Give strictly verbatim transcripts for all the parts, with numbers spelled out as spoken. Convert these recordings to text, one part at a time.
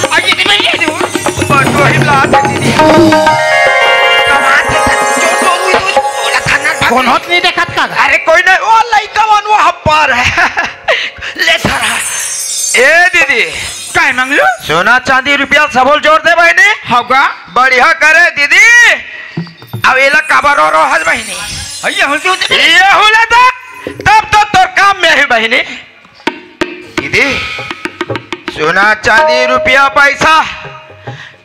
अरे, ये तो भैया जो बटोही ला दे दीदी। कमाल के सर, चोर, चोर, उई, उई, बोला था ना, भाग। कोनो नहीं देखत का? अरे, कोई नहीं, वो लइका मन वो हब्बार है। ले सारा। ए दीदी। काय मंगलू? सोना चांदी रुपया सबो ल जोर दे बहिनी। होगा। बढ़िया करे दीदी। अब एला काबर रो रो हस बहिनी? अइया, हुलती, हुलती। ये हुला था, तब तो तोर काम में ही बहिनी। दीदी, सोना, चांदी, रुपया, पैसा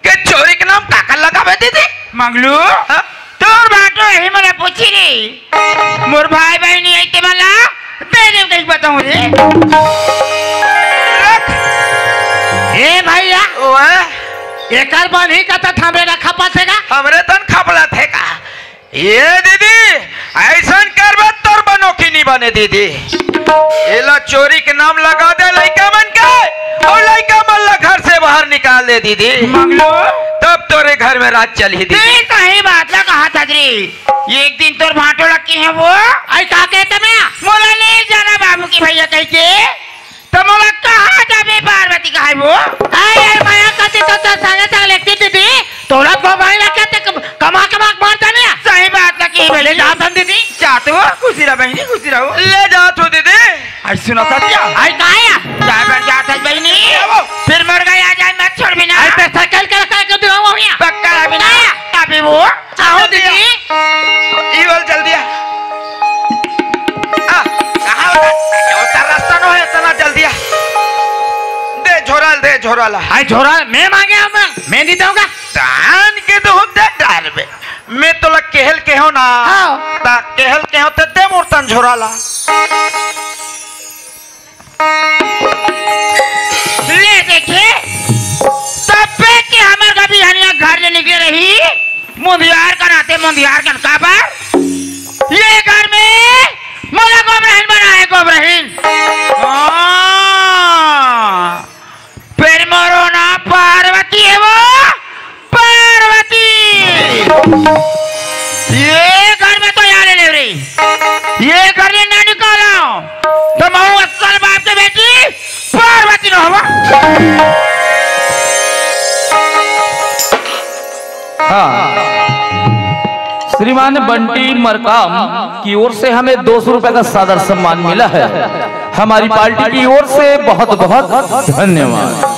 के चोरी के नाम काकर लगाबे दीदी? मंगलू, हाँ? तोर भांटो यही मोला पूछी रे। मोर भाई बहिनी आई ते मोला दे दे कहीं बताऊं रे। रख। ए भैया, ओए? एकर बन ही कथा थामरे ना खपा थे का? हमरे तन खपला थे का? ये दीदी, ऐसन करबे तोर बनो की नहीं बने दीदी। एला चोरी के नाम लगा दे लइका मन के, और लइका मन ला घर से बाहर निकाल दे दीदी। मंगलू। तब तोरे घर में राज चली दीदी। ते सही बात ला कहा था जी। एक दिन तोर भांटो लग के है वो। आई का कहते मैं? मोला ले जाना बाबू की भैया कह के। त मोला कहाँ जाबे पार्वती कहाय वो? आय, आय, माया कति तो, तो संगे संग लेगती दीदी, तोला को भाई ना कहते कम-, कमा कमा के मार जाने। सही बात ना की ले बहिनी। जा तन दीदी। जा तो, खुशी रह बहिनी, खुशी रहो। ले जा तो दीदी। आई सुनो सत्या। आई कहाँ या? जा बन जा था बहिनी। क्या वो? फिर मर गया जाए मत छोड़ बिना। आई पे साइकिल के रखा है, क्यों दिखाऊँ हम यहाँ? पक्का रह बिना। कहाँ या? अभी वो। चाहो दीदी। ई वाल जल्दी आ। आ, कहाँ वाला? ये उतर रास्ता नो है, इतना जल्दी आ। दे झोरा ल, दे झोरा ला। आई झोरा मैं मांगे अब, मैं नहीं दूंगा। तान के तो हम दे डालबे। मैं तोला केहल केहो ना। हाँ। ता केहल केहो ते दे मोर तन झोरा ला। ले देखे, तब्बे के हमर गबी हनिया घर ले निकले रही, मुंधियार का नाते मुंधियार का काबर? ये घर में मोला गोबरहिन बनाए, गोबरहिन। हाँ, फिर मोरो ना पार्वती है वो, पार्वती। ये घर में तो यार ले रे, ये घर ले ना निकालो, तो मैं असल बाप के बेटी पार्वती न होवा। हाँ, श्रीमान बंटी मरकाम की ओर से हमें दो सौ रुपए का सादर सम्मान मिला है। हमारी पार्टी की ओर से बहुत बहुत धन्यवाद।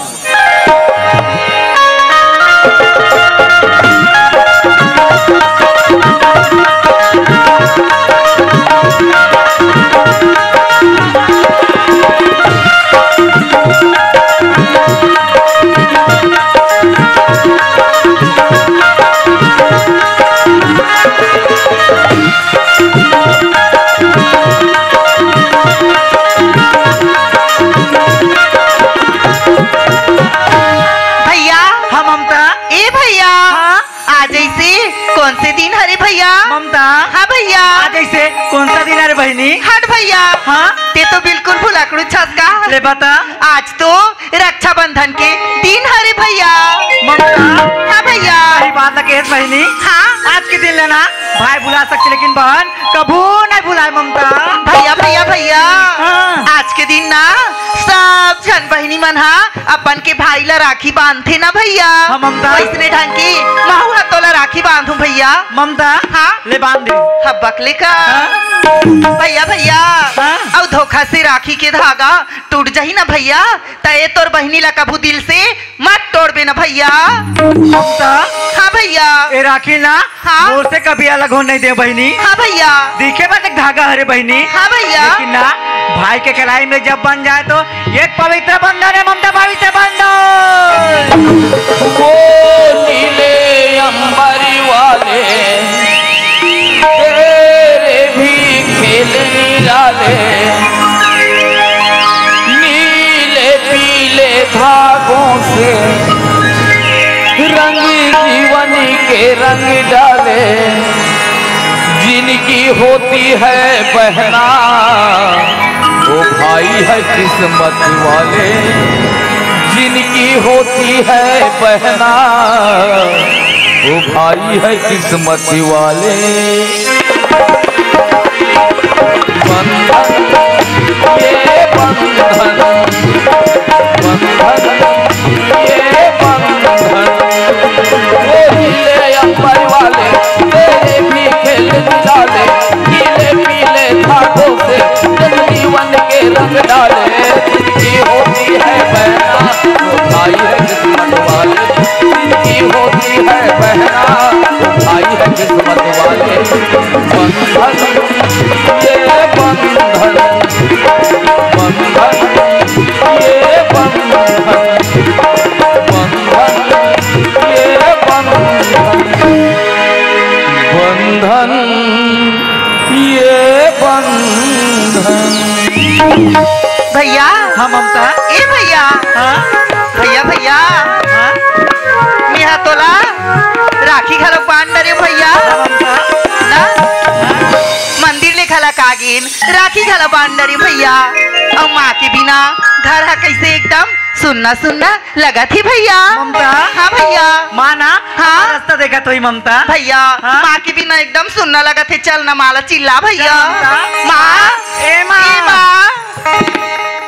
भैया, हम ममता। ए भैया, हाँ? आज ऐसे कौन से दिन हरे भैया? ममता। हाँ भैया। आज ऐसे कौन सा दिन हरे बहिनी? हट भैया। हाँ? ते तो बिल्कुल भुलाकड़ू छस का। ले बता। आज तो रक्षाबंधन के दिन हरे भैया। ममता। हाँ भैया। सही बात ला कहेस बहिनी। हाँ। आज के दिन ला ना भाई भुला सकथे, लेकिन बहन कभू नहीं भुलाय ममता। भैया, भैया, भैया। हाँ। आज के दिन ना सब झन बहिनी मन हा अपन के भाई ला राखी बांधथे ना भैया। हाँ, ममता। वैसने ढंग के महू हा तोला राखी बांधू भैया। ममता। हाँ। ले बांध दे। हब्बक ले का। हाँ। भैया, भैया। हाँ। अउ धोखा से राखी के धागा टूट जाही ना भैया, त ए तोर बहिनी ला कभू दिल से मत टोड़बे ना भैया। ममता। हाँ भैया। ए राखी ना हाँ। मोर से कभी अलग हो नहीं दे बहिनी। हाँ भैया। दिखे बस एक धागा हरे बहिनी। हाँ भैया। लेकिन ना, भाई के कलाई में जब बंध जाए तो एक पवित्र बंधन है ममता, पवित्र बंधन। वो नीले अंबर वाले तेरे भी खेल निराले, नीले पीले धागों से रंग जीवन के रंग डाले। जिनकी होती है बहना, वो भाई है किस्मत वाले। जिनकी होती है बहना, वो भाई है किस्मत वाले। बंधन, ये बंधन, ये बंधन, वो हीले अंबर वाले, तेरे भी खेल निराले, पीले पीले धागों से जग जीवन के रंग डाले। जिनकी होती है बहना, वो भाई है किस्मत वाले, जिनकी होती है बहना, वो भाई है किस्मत वाले। बंधन, ये बंधन, बंधन, ये बंधन, बंधन, ये बंधन, बंधन, ये बंधन। भैया। हाँ, ममता। ए भैया। हाँ? भैया, भैया। हाँ? मेहा तोला राखी घलो बांध डरे भैया। हाँ, ममता। ना? हाँ? मंदिर ले घला कागिन राखी घला बांध डरे भैया। अउ माँ के बिना घर हा कैसे एकदम सुन्ना सुन्ना लगत हे भैया। ममता। हाँ भैया। माँ ना हाँ। रास्ता देखत होही ममता। भैया, हाँ? माँ के बिना एकदम सुन्ना लगत हे, चल ना माँ ला चिल्ला भैया। चल ममता। माँ। ए माँ। ए माँ।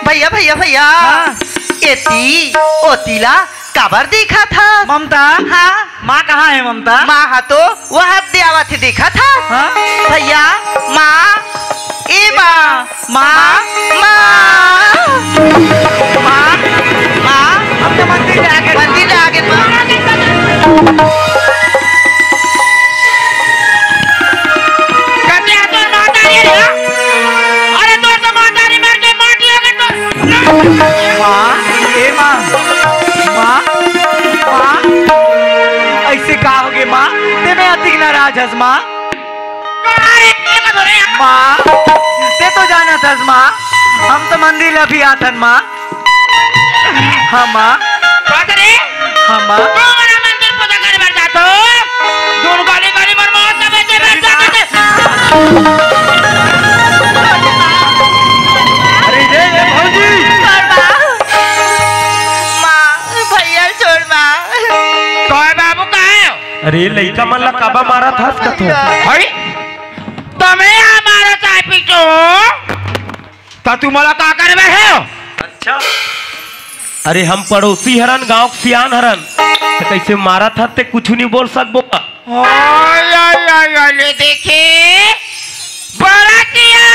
भैया, भैया, भैया। हाँ। एती ओती ला काबर देखत हस? ममता। हाँ। माँ कहाँ हे ममता? माँ हा तो वहाँ दे आवत हे, देखत हस? हाँ। भैया, माँ, ए माँ, माँ, माँ, माँ, माँ। हम तो मंदिर जाके मंदिर जाके माँ। कते आ तोर माता रे, हाँ? अरे तोर तो माता रे, मर के माटी हो गए तो। माँ, ए माँ, माँ, माँ, ऐसे का होगे माँ? ते में अतिक नाराज हस माँ? माँ, ते तो जानत हस माँ, हम तो मंदिर ला भी आथन माँ। हाँ माँ। का करे? हाँ माँ। तू हमारा मंदिर पूजा करे बर जात हो? दूर गली गली मर मौत ना बेचे बर जात हो। अरे रे, रे भौजी। छोड़ माँ। माँ, भैया छोड़ माँ। काय बाबू का है? अरे लइका मन ला काबा मारत हस कथो? हई? तमे आ मारत आय पीटो। त तू मोला का करे बर हे? अच्छा। अरे हम पड़ोसी हरन, गांव के सियान हरन, त कैसे मारत हस ते कुछु नहीं बोल सकबो का? ओय, ओय, ओय, ओय, ले देखे, बरतिया।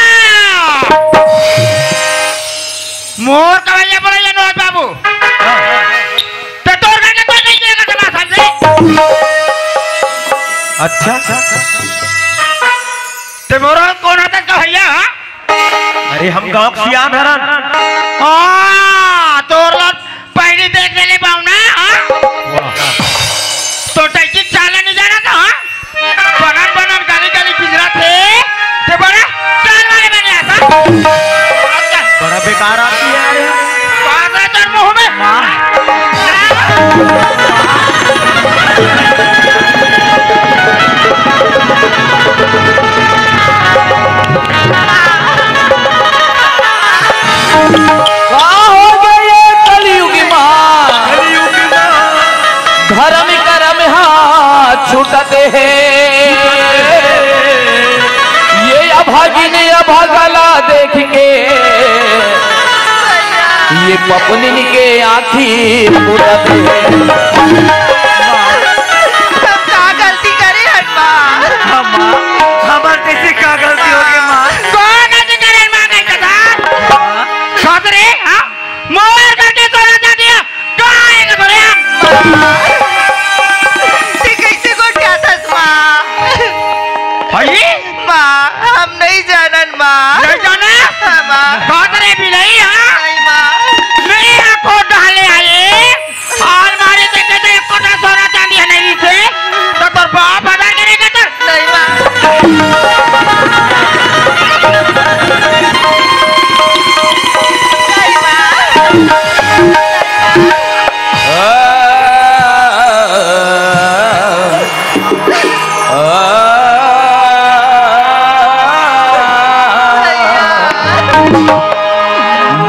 मोर कवैया बोला ये नोहर बाबू। हाँ। त तोर घर के कोई नहीं देगा तमाशा से। अच्छा। ते मोर कोन हतस कवैया, हाँ? अरे हम गांव के सियान हरन। हाँ, तोर ला पहिली देख ले बाऊ ना, हाँ? वाह। तो टैकी चाला नहीं जाना था, हाँ? बनन बनन गली गली बिगड़ा थे, ते बड़ा चाल वाले बने आता। बड़ा बेकार आदमी है यार। बात है तेरे मुंह में। माँ। का हो गए ये कलयुगी माँ? कलयुगी माँ। धर्म करम हाथ छुटत हे। ये अभागिन अभागला देख के ये पपनिन के आँखी फूटत हे। हम का गलती करे हन माँ? हाँ माँ, हमर जैसे का गलती हो गई माँ? कौन गलती करे हन माँ? कहीं तो था। हाँ। सासरे, हाँ? मोर करके सोना चांदी हे, काय के बोले? माँ, ते कैसे गोठियाथस माँ? हई? माँ, हम नहीं जानन माँ। नहीं जाने? हाँ, माँ। का करे भी नहीं, हाँ? नहीं माँ। नहीं, हाँ, खोट डाले आए। और मारे देखे तो एक कोटा सोना चांदी हे नहीं से, तो तोर बाप हजार करेगा तो। नहीं माँ। नहीं माँ।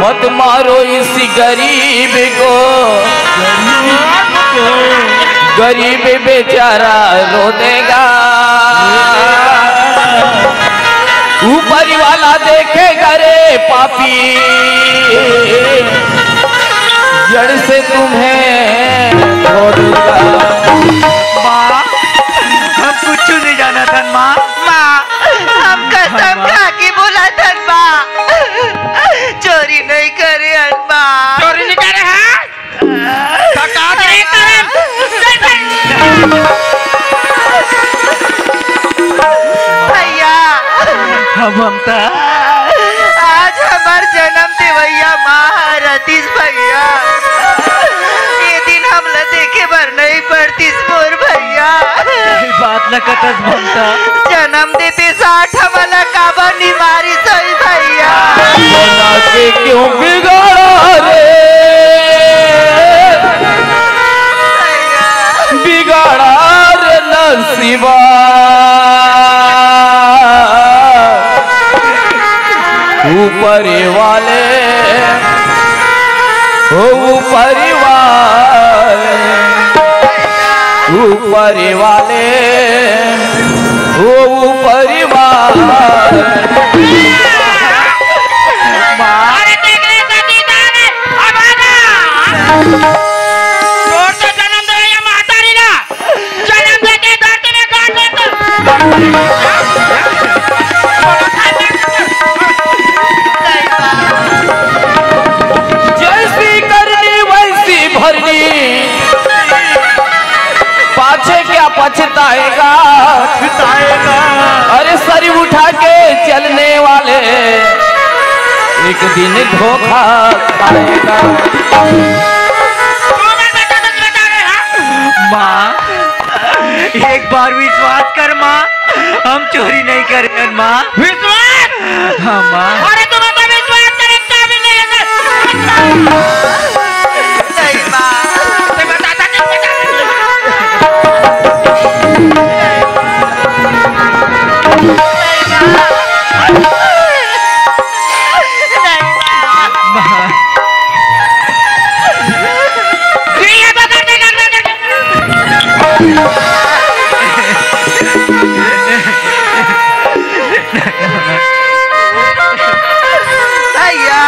मत मारो इस गरीब को, गरीब बेचारा रो देगा। ऊपर वाला देखेगा रे पापी, जड़ से तुम्हें धोखा। माँ, हम कुछ नहीं जानत हन माँ। माँ, हम कसम माँ। खा के बोलत हन माँ, चोरी नहीं करे हन माँ। चोरी नहीं करे हन? तो का करे करन? भैया, अब हम त आज हमर जन्म देवइया माँ रतिस भैया, ये दिन हमला देखे बर नहीं पड़तिस मोर भैया। सही बात ल कथस ममता। जन्म देते साठ हमला काबर नि मारिस होही भैया। मना के क्यों बिगाड़ा रे, बिगाड़ा रे नसीबा। ऊपर वाले, ओ ऊपर वाले, ऊपर वाले, ओ ऊपर वाले। माँ। अरे देख रे सतीदार, अब आना। तोर तो जन्म दे या माता री ना। जन्म देते धरती में गाड़ देता। जैसी करनी वैसी भरनी, पाछे क्या पछताएगा? पछताएगा। अरे सर उठा के चलने वाले एक दिन धोखा खाएगा। माँ, एक बार विश्वास कर माँ, हम चोरी नहीं करे हन माँ। विश्वास? हाँ माँ। अरे तुम तो विश्वास करे, चाबी नहीं है। नहीं माँ। मैं बताता नहीं, बताता नहीं। माँ। ये पकड़ दे, पकड़ दे। भैया,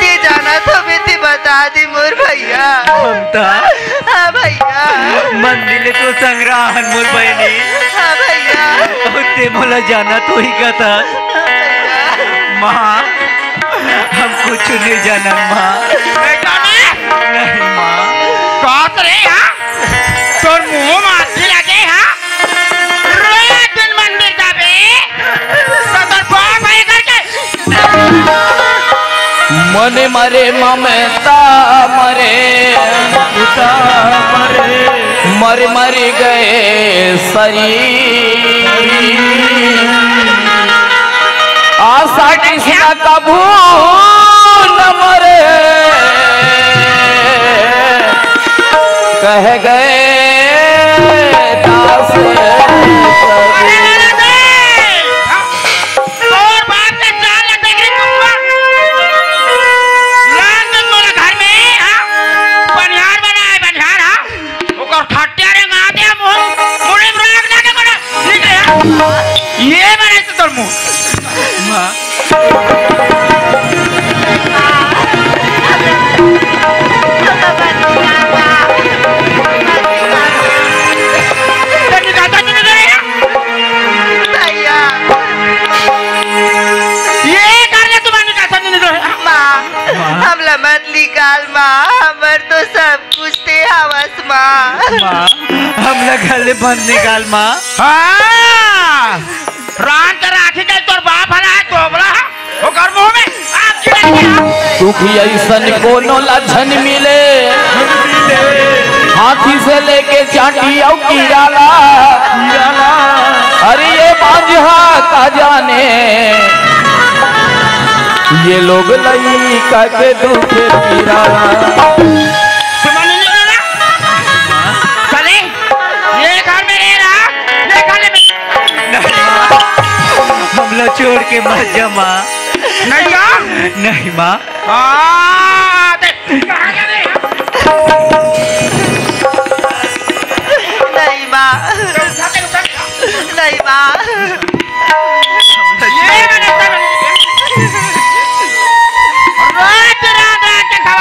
ते जानत होबे ते बता दे मोर भैया। ममता। हाँ भैया। मंदिर ले तो संग रहन मोर बहिनी। हाँ भैया। अउ ते मोला जानत होही कथस। हाँ भैया। माँ, हम कुछ नहीं जानन माँ। नहीं जाने? नहीं माँ। का करे यहाँ? तोर मुंह में अथी लगे, हाँ? रोज दिन मंदिर जाबे, तो तोर बाप है करके। मन मरे ममता मरे, ममता मरे। मर मर गए शरीर। आशा कृष्ण कभू न मरे, कह गए दास कबीर। तोर बाप के चाल ले देख रही कुकुर। लान दे तोला घर में, हाँ? बनिहार बनाए, बनिहार, हाँ? ओकर खटिया रे गा दे, मुंह, मुड़ी में राख दे, देखो ना, ठीक है, हाँ? ये बनाए तो तोर मुंह। माँ। भैया। ये कर ले तुम्हारी कसम नहीं दो। माँ, माँ। हमला मत निकाल माँ, हमर तो सब कुछ ते हवस माँ। माँ, हमला घर ले मत निकाल माँ। हाँ, राम के राखी दे तोर बाप हला है, तोबला है, ओकर मुंह में आग की लगी है। सुख अइसन कोनो ला झन मिले, हाथी से लेके चांटी अउ कीरा ला। अरे ये बांझा का जाने, ये लोग लइका के दुख पीरा ला। सुमन नहीं बोला? चले, ये घर में रह रहा, ये घर में। नहीं, हमला छोड़ के मत जा माँ। नहीं जा? नहीं माँ। हाँ, दे। नहीं माँ। नहीं माँ। ये मैंने सब रोज रात रात के खबर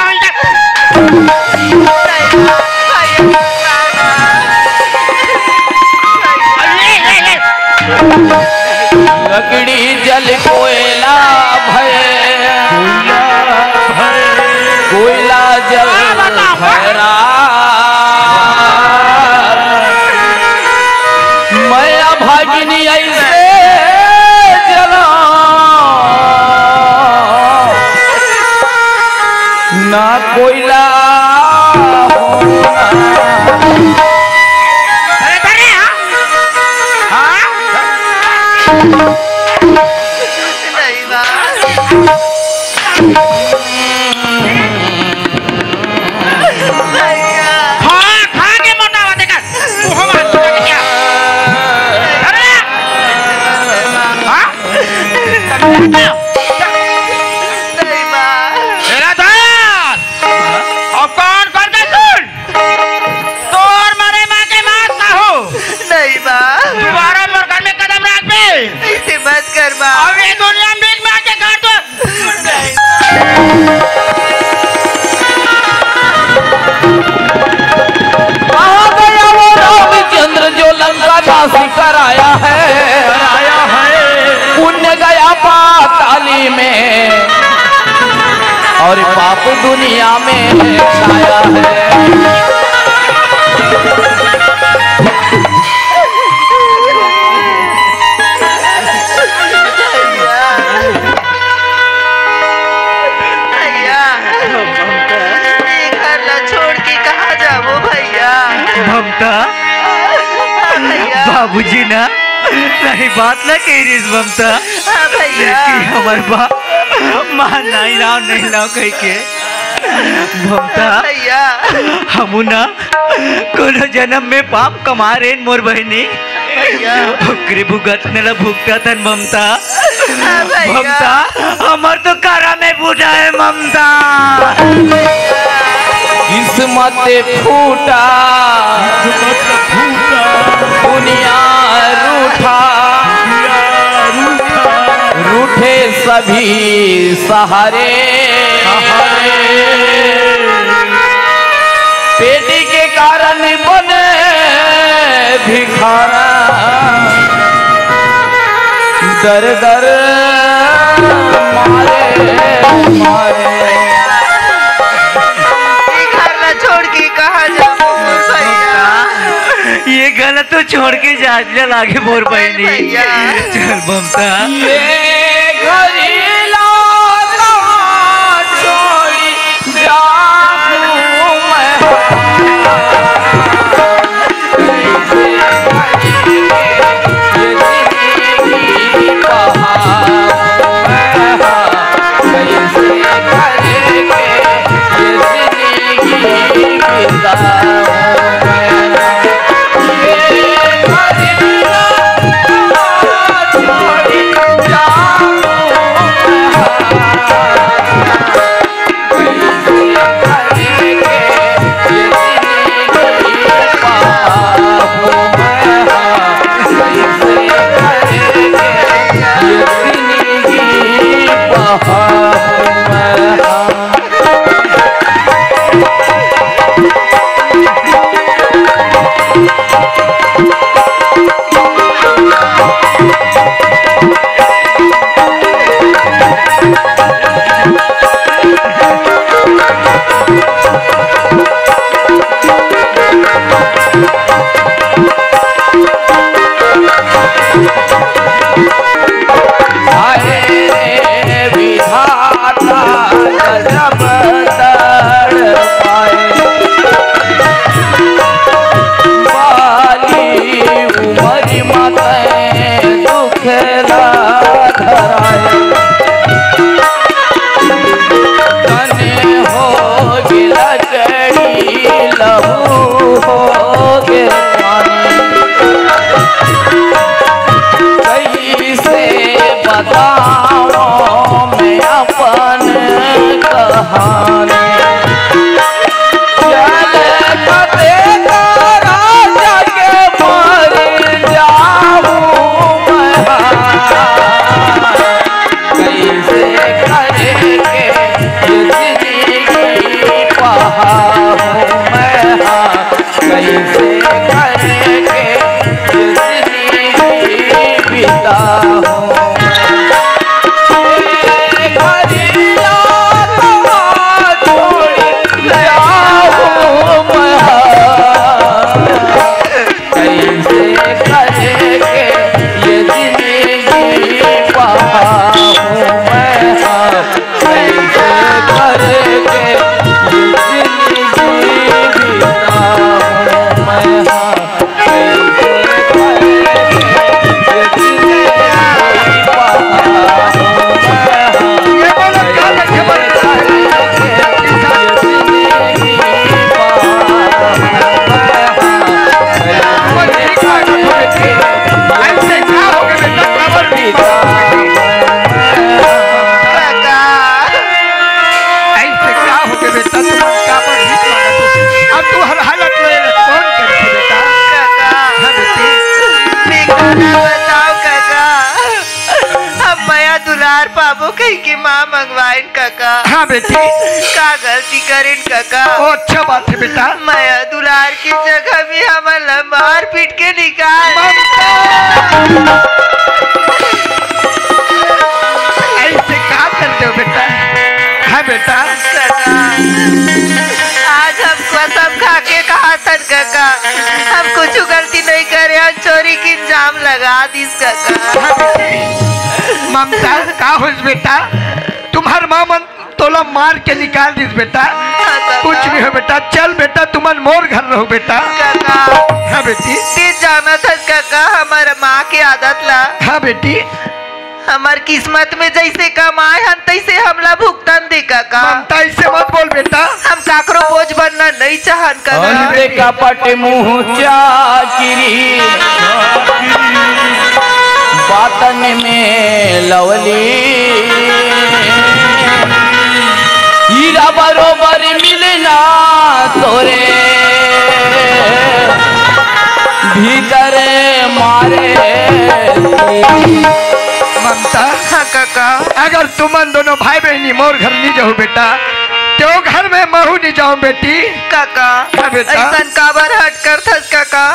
कहाँ गया वो रामचंद्र जो लंका नाश कराया है? कराया है। पुण्य गया पाताली में और पाप दुनिया में छाया है। भैया, ये घर ला छोड़ के कहाँ जाबो भैया? ममता, भैया। बाबूजी ना सही बात ना कही रिस ममता, हाँ भैया। कि हमर बाप माँ नहीं लाव, नहीं लाव कह के। ममता, भैया। हमू ना कोनो जन्म में पाप कमा रेन मोर बहिनी। भैया। ओकरे भुगतने ला भुगतत हन ममता। हाँ भैया। ममता, हमर तो करा में बूढ़ा है ममता। किस्मत फूटा, किस्मत फूटा। दुनिया रूठा, दुनिया रूठा। रूठे सभी सहारे। सहारे। पेटी के कारण बने भिखारा, दर दर मारे, मारे। ये घर ला छोड़ के कहाँ जाबो मोर भैया? ये घर ला तो छोड़ के जा, जा लागे मोर बहिनी। भैया। चल ममता। ये घर ला कहाँ छोड़ी जाऊं मैं? हाय रे विधाता, गजब तड़पाए। बाली उमर मा तैं दुख ला धराए। तन होगे लकड़ी, लहू होगे पानी। कइसे बतावंव मैं अपन कहानी। जल कते का राजा के मर जाऊं मैं। कइसे करके ये जिंदगी पहाऊं मैं, हाँ, कइसे करके ये जिंदगी बिताऊं मैं। ए घरिया कहाँ छोड़ी जाऊं मैं, हाँ। कइसे करके ये जिंदगी पहाऊं मैं, हाँ, कइसे करके ये जिंदगी बिताऊं मैं, हाँ, कइसे करके ये जिंदगी पहाऊं मैं, हाँ। काका। ऐसे का हो गए बेटा, तुमन काबर भीख मांगत हो? अब तू हर हालत में कौन करथे बेटा? काका। हाँ बेटी। भिखाना बताओ काका, अब मया दुलार पाबो के के माँ मंगवाइन कका। हाँ बेटी। का गलती करेन कका? ओ, अच्छा बात है बेटा। मया दुलार की जगह में हमन ला मार पीट के निकाल। ममता! ऐसे का कर दो बेटा? हाँ बेटा। कका, आज हम कसम खा के कहा थन कका, हम कुछ गलती नहीं करे, हम चोरी की इल्जाम लगा दीस कका। हाँ बेटी। ममता, का होइस बेटा? तुम्हार माँ मन तोला मार के निकाल दिस बेटा। हाँ, काका। कुछ नहीं हो बेटा, चल बेटा, तुमन मोर घर रहो बेटा। काका। हाँ बेटी। ते जानत हस काका, हमर माँ के आदत ला। हाँ बेटी। हमर किस्मत में जैसे कमाए हन, तैसे हमला भुगतन दे काका। ममता, ऐसे मत बोल बेटा। हम काकरो बोझ बनना नहीं चाहन काका। अंधे कपट मुँह चाकिरी, बातन में लवली। हीरा बरोबर मिलना तोरे भीतर मारे। ममता, हाँ काका। अगर तुमन दोनों भाई बहनी मोर घर नहीं जाओ बेटा, तो घर में महू नहीं जाओ बेटी। काका, हाँ बेटा। ऐसन काबर हट करथस काका?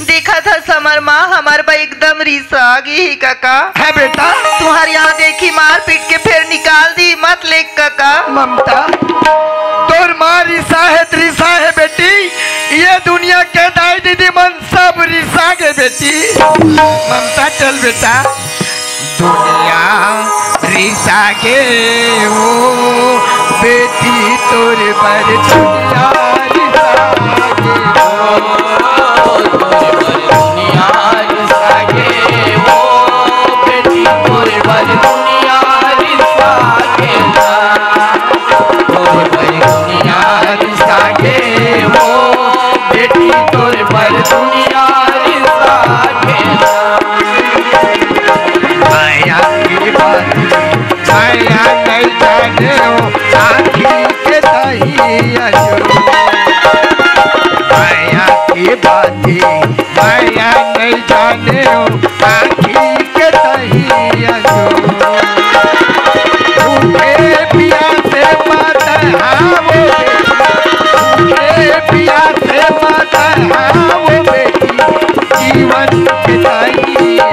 देखत हस हमर माँ हमर बा एकदम रिसा गे ही काका। हाँ बेटा। तुहर यहाँ देखी मार पीट के फेर निकाल दी, मत ले काका। ममता, तोर माँ रिसा है त रिसा है बेटी, ये दुनिया के दाई दीदी मन सब रिसा गे बेटी। ममता चल बेटा। दुनिया रिसा गे ओ बेटी, तोर बर दुनिया रिसा गे ओ। दुनिया रिसा गे ओ बेटी, तोर बर दुनिया रिसा गे ना। तोर बर दुनिया रिसा गे ओ बेटी, तोर बर दुनिया रिसा गे ना। माया की बात, माया नहीं जाने हो, आँखी के दहिया जो। माया की बात, माया नहीं जाने हो, आँखी के दहिया जो। भूखे प्यासे मत हावो बेटी, भूखे प्यासे मत हावो बेटी, जीवन के दहिया।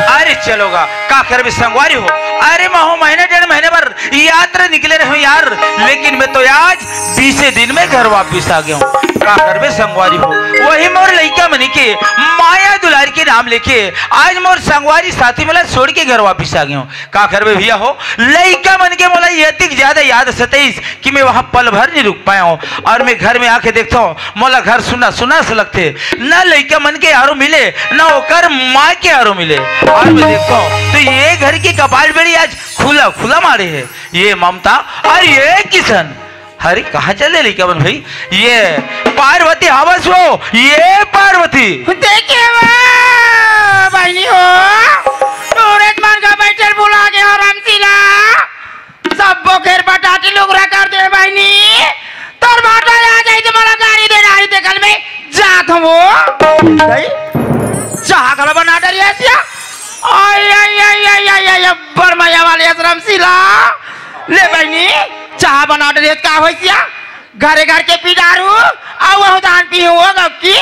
अरे चलो गा, का करबे संगवारी हो। अरे महू महीना डेढ़ महीने बर यात्रा निकले रहे यार, लेकिन मैं तो आज बीसे दिन में घर वापिस आ गया हूँ। का करबे संगवारी हो, वही मोर लइका मन के माया दुलार के नाम लेके आज मोर संगवारी साथी मन ला छोड़ के घर वापिस आ गया हूँ। का करबे भैया हो, लइका मन के मोला एतिक ज्यादा याद सताइस कि मैं वहाँ पल भर नहीं रुक पाया हूँ। और मैं घर में आके देखता हूँ, मोला घर सुन्ना सुन्ना से लगथे, ना लइका मन के आरो मिले, ना ओकर माँ के आरो मिले। और मैं देखता हूँ तो ये घर के कपाट बेड़ी आज खुला खुला मारे है। ये ममता और ये किशन, अरे कहाँ चले लइका मन भाई? ये पार्वती हवस हो, ये पार्वती। देखे वो बहिनी हो, टूरेट मन का बैठल भुला गे हो रामशीला। सब बोखेर बटाटी लुगरा कर दे बहिनी। तोर भाटा आ जाई तो मोला गारी दे रही ते कल में जात हूँ। नहीं? चाह गला बना डरी है सिया। आई, आई, आई, आई, आई, आई, अब्बर मया वाले रामशीला। ले बहिनी, चाह बना डरी है, का होई सिया? घरे घर के पी डारू, आऊ वहू दान पी हो गकी।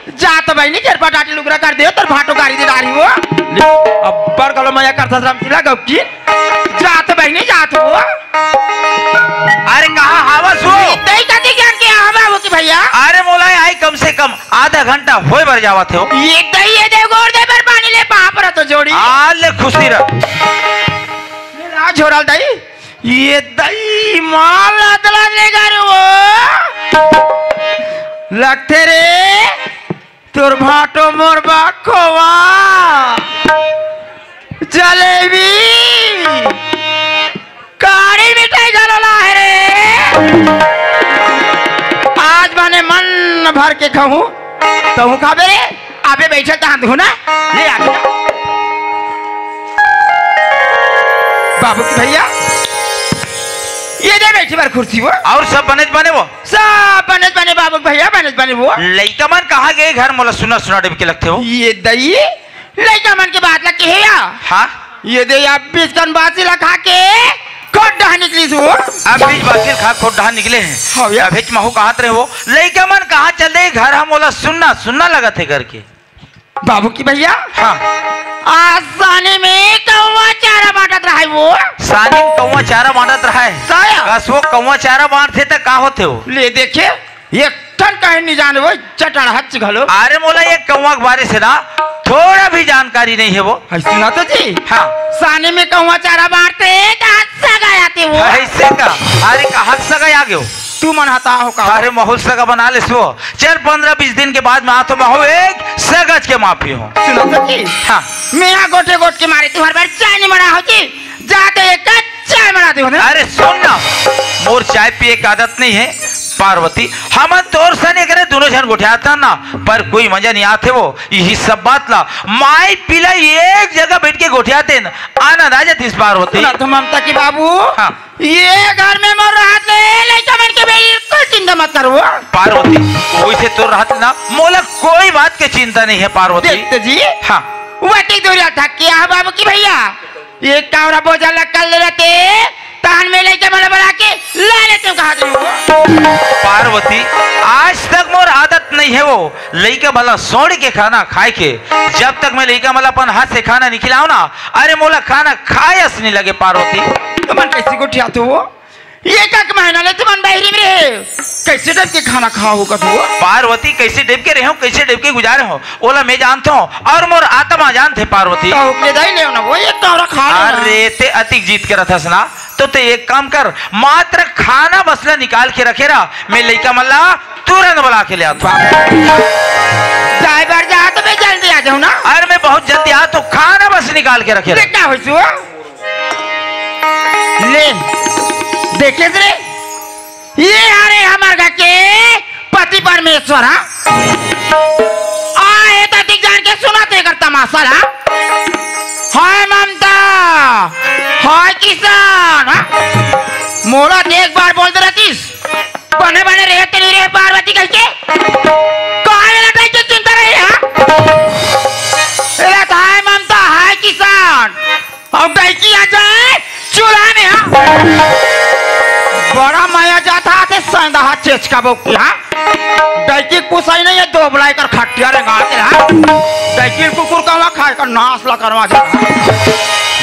जात बहिनी, केरपा टाटी लुगरा कर दे, तोर भाटो गारी दे डारी हो। ले, अब्बड़ गलो मया करथस रामशीला गौकी। जात बहिनी, जात हो। अरे, कहाँ हावस हो? ये दई कति ज्ञान के आवा हो कि भैया? अरे, मोला आई कम से कम आधा घंटा होय बर जावत हो। ये दई, ये दे गोड़ दे बर पानी ले, पाप रह तो जोड़ी। आ ले, खुशी रह। ले ला झोरल दई। ये दई माल अदला ले गा रे वो। लगथे रे। तोर भाटो मोर बाखोवा, जलेबी, काड़ी मिठाई घलो लाहे रे। आज माने मन भर के खाहूं, तहूं खाबे रे। अबे बैठल तहां तू ना, ले आ। बाबू की भैया, ये दे बैठे बर कुर्सी वो। और सब बने बने वो? सब बने बने बाबू भैया, बने बने वो। लइका मन कहाँ गए घर, मोला सुना सुना डेब के लगथे हो। ये दई, लइका मन के बात लगथे हे या? हाँ। ये दे या बीच कन बासी ला खा के खोट डहा निकलिस वो। अब बीच बासी खा खोट डहा निकले हैं। हाँ या। अभेच महू कहत रहे वो, लइका मन कहाँ चल दे घर, हम मोला सुनना सुनना लगत हे करके। बाबू की भैया। हाँ। आज सानी में कौवा चारा बांटत रहा है वो। सानी में कौवा चारा बांटत रहा है। साया। कस वो कौवा चारा बांटथे त का होथे वो? ले देखे, एक ठन कहीं नहीं जाने वो, चटड़हच घलो। अरे मोला ये कौवा के बारे से ना थोड़ा भी जानकारी नहीं है वो। है सुना तो जी। हाँ। सानी में कौवा चारा बांटथे, त हक सगा आथे वो। ऐसे का? अरे का हक सगा आ गयो? तू मन हता हो का? अरे महू ल सगा बना लेस वो। चल, पंद्रह बीस दिन के बाद में आथों महू एक सगज के माफी हो। सुनो तो जी। हाँ। मेहा गोठे गोठ के मारे तुंहर बर चाय नहीं मड़ा हो जी। जाते एक कप चाय मड़ा दे हो ना। अरे सुन ना, मोर चाय पिए के आदत नहीं है पार्वती। हमन तोर सन एकरे दोनों झन गोठियाथन ना, पर कोई मजा नहीं आथे वो। यही सब बात ला माई पिला एक जगह बैठ के गोठियातेन, आनंद आ जातिस पार्वती। सुना तो ममता की बाबू। हाँ। ये घर में मोर रहत ले लइका मन के बिल्कुल चिंता मत करो। पार्वती, वैसे तो रहत ना, मोला कोई बात के चिंता नहीं है पार्वती। देखते जी। हाँ। वटी दूरिया थक के आहा बाबू की भैया, ये कावरा बोझा ला कर ले रहते, तहन में लइका मन ला बला के ला लेते कहा तुम। पार्वती, आज तक मोर आदत नहीं है वो लइका मन ला सोड़ के खाना खाए के। जब तक मैं लइका मन ला अपन हाथ से खाना नहीं खिलाओं ना, अरे मोला खाना खाए अस नहीं लगे पार्वती। तुमन कैसी गोठियाथो वो? एक एक महीना ले तुमन बहरी में रहे, कैसे टाइप के खाना खाओ कथो? पार्वती, कैसे टाइप के रहे हो, कैसे टाइप के गुजारे हो, ओला मैं जानता हूँ और मोर आत्मा जानथे पार्वती। तो ओकरे दाई ले ना वो एक कौरा खा लेना। अरे ते अतिक जीत के रहथस ना, तो ते एक काम कर, मात्र खाना बस ला निकाल के रखे रहा, मैं लइका मन ला तुरंत बला के ले आता हूँ। ड्राइवर जा तो मैं जल्दी आ जाऊँ ना। अरे मैं बहुत जल्दी आ, तो खाना बस निकाल के रखे रहा। देखना हो सु ले, देखे रे, ये हरे हमर घर के पति परमेश्वर, हाँ? आए त दिख जान के सुनत एकर तमाशा ला। हाय ममता, हाय किसान, हाँ? मोला त एक बार बोल दे रहतीस, बने बने रहे तेरी रे पार्वती कह के। काहे लड़ाई के चिंता रहे, हाँ? एला त हाय ममता, हाय किसान। अउ डैकी आ जाए चूल्हा में, हाँ। बड़ा मया जात हे, संधा चेचका बउकी, हाँ। डैकी कुसई नहीं है, दो बलाई कर खटिया रेंगाते, हाँ। डैकी कुकुर कहवा खाए कर नास ला करवा जा।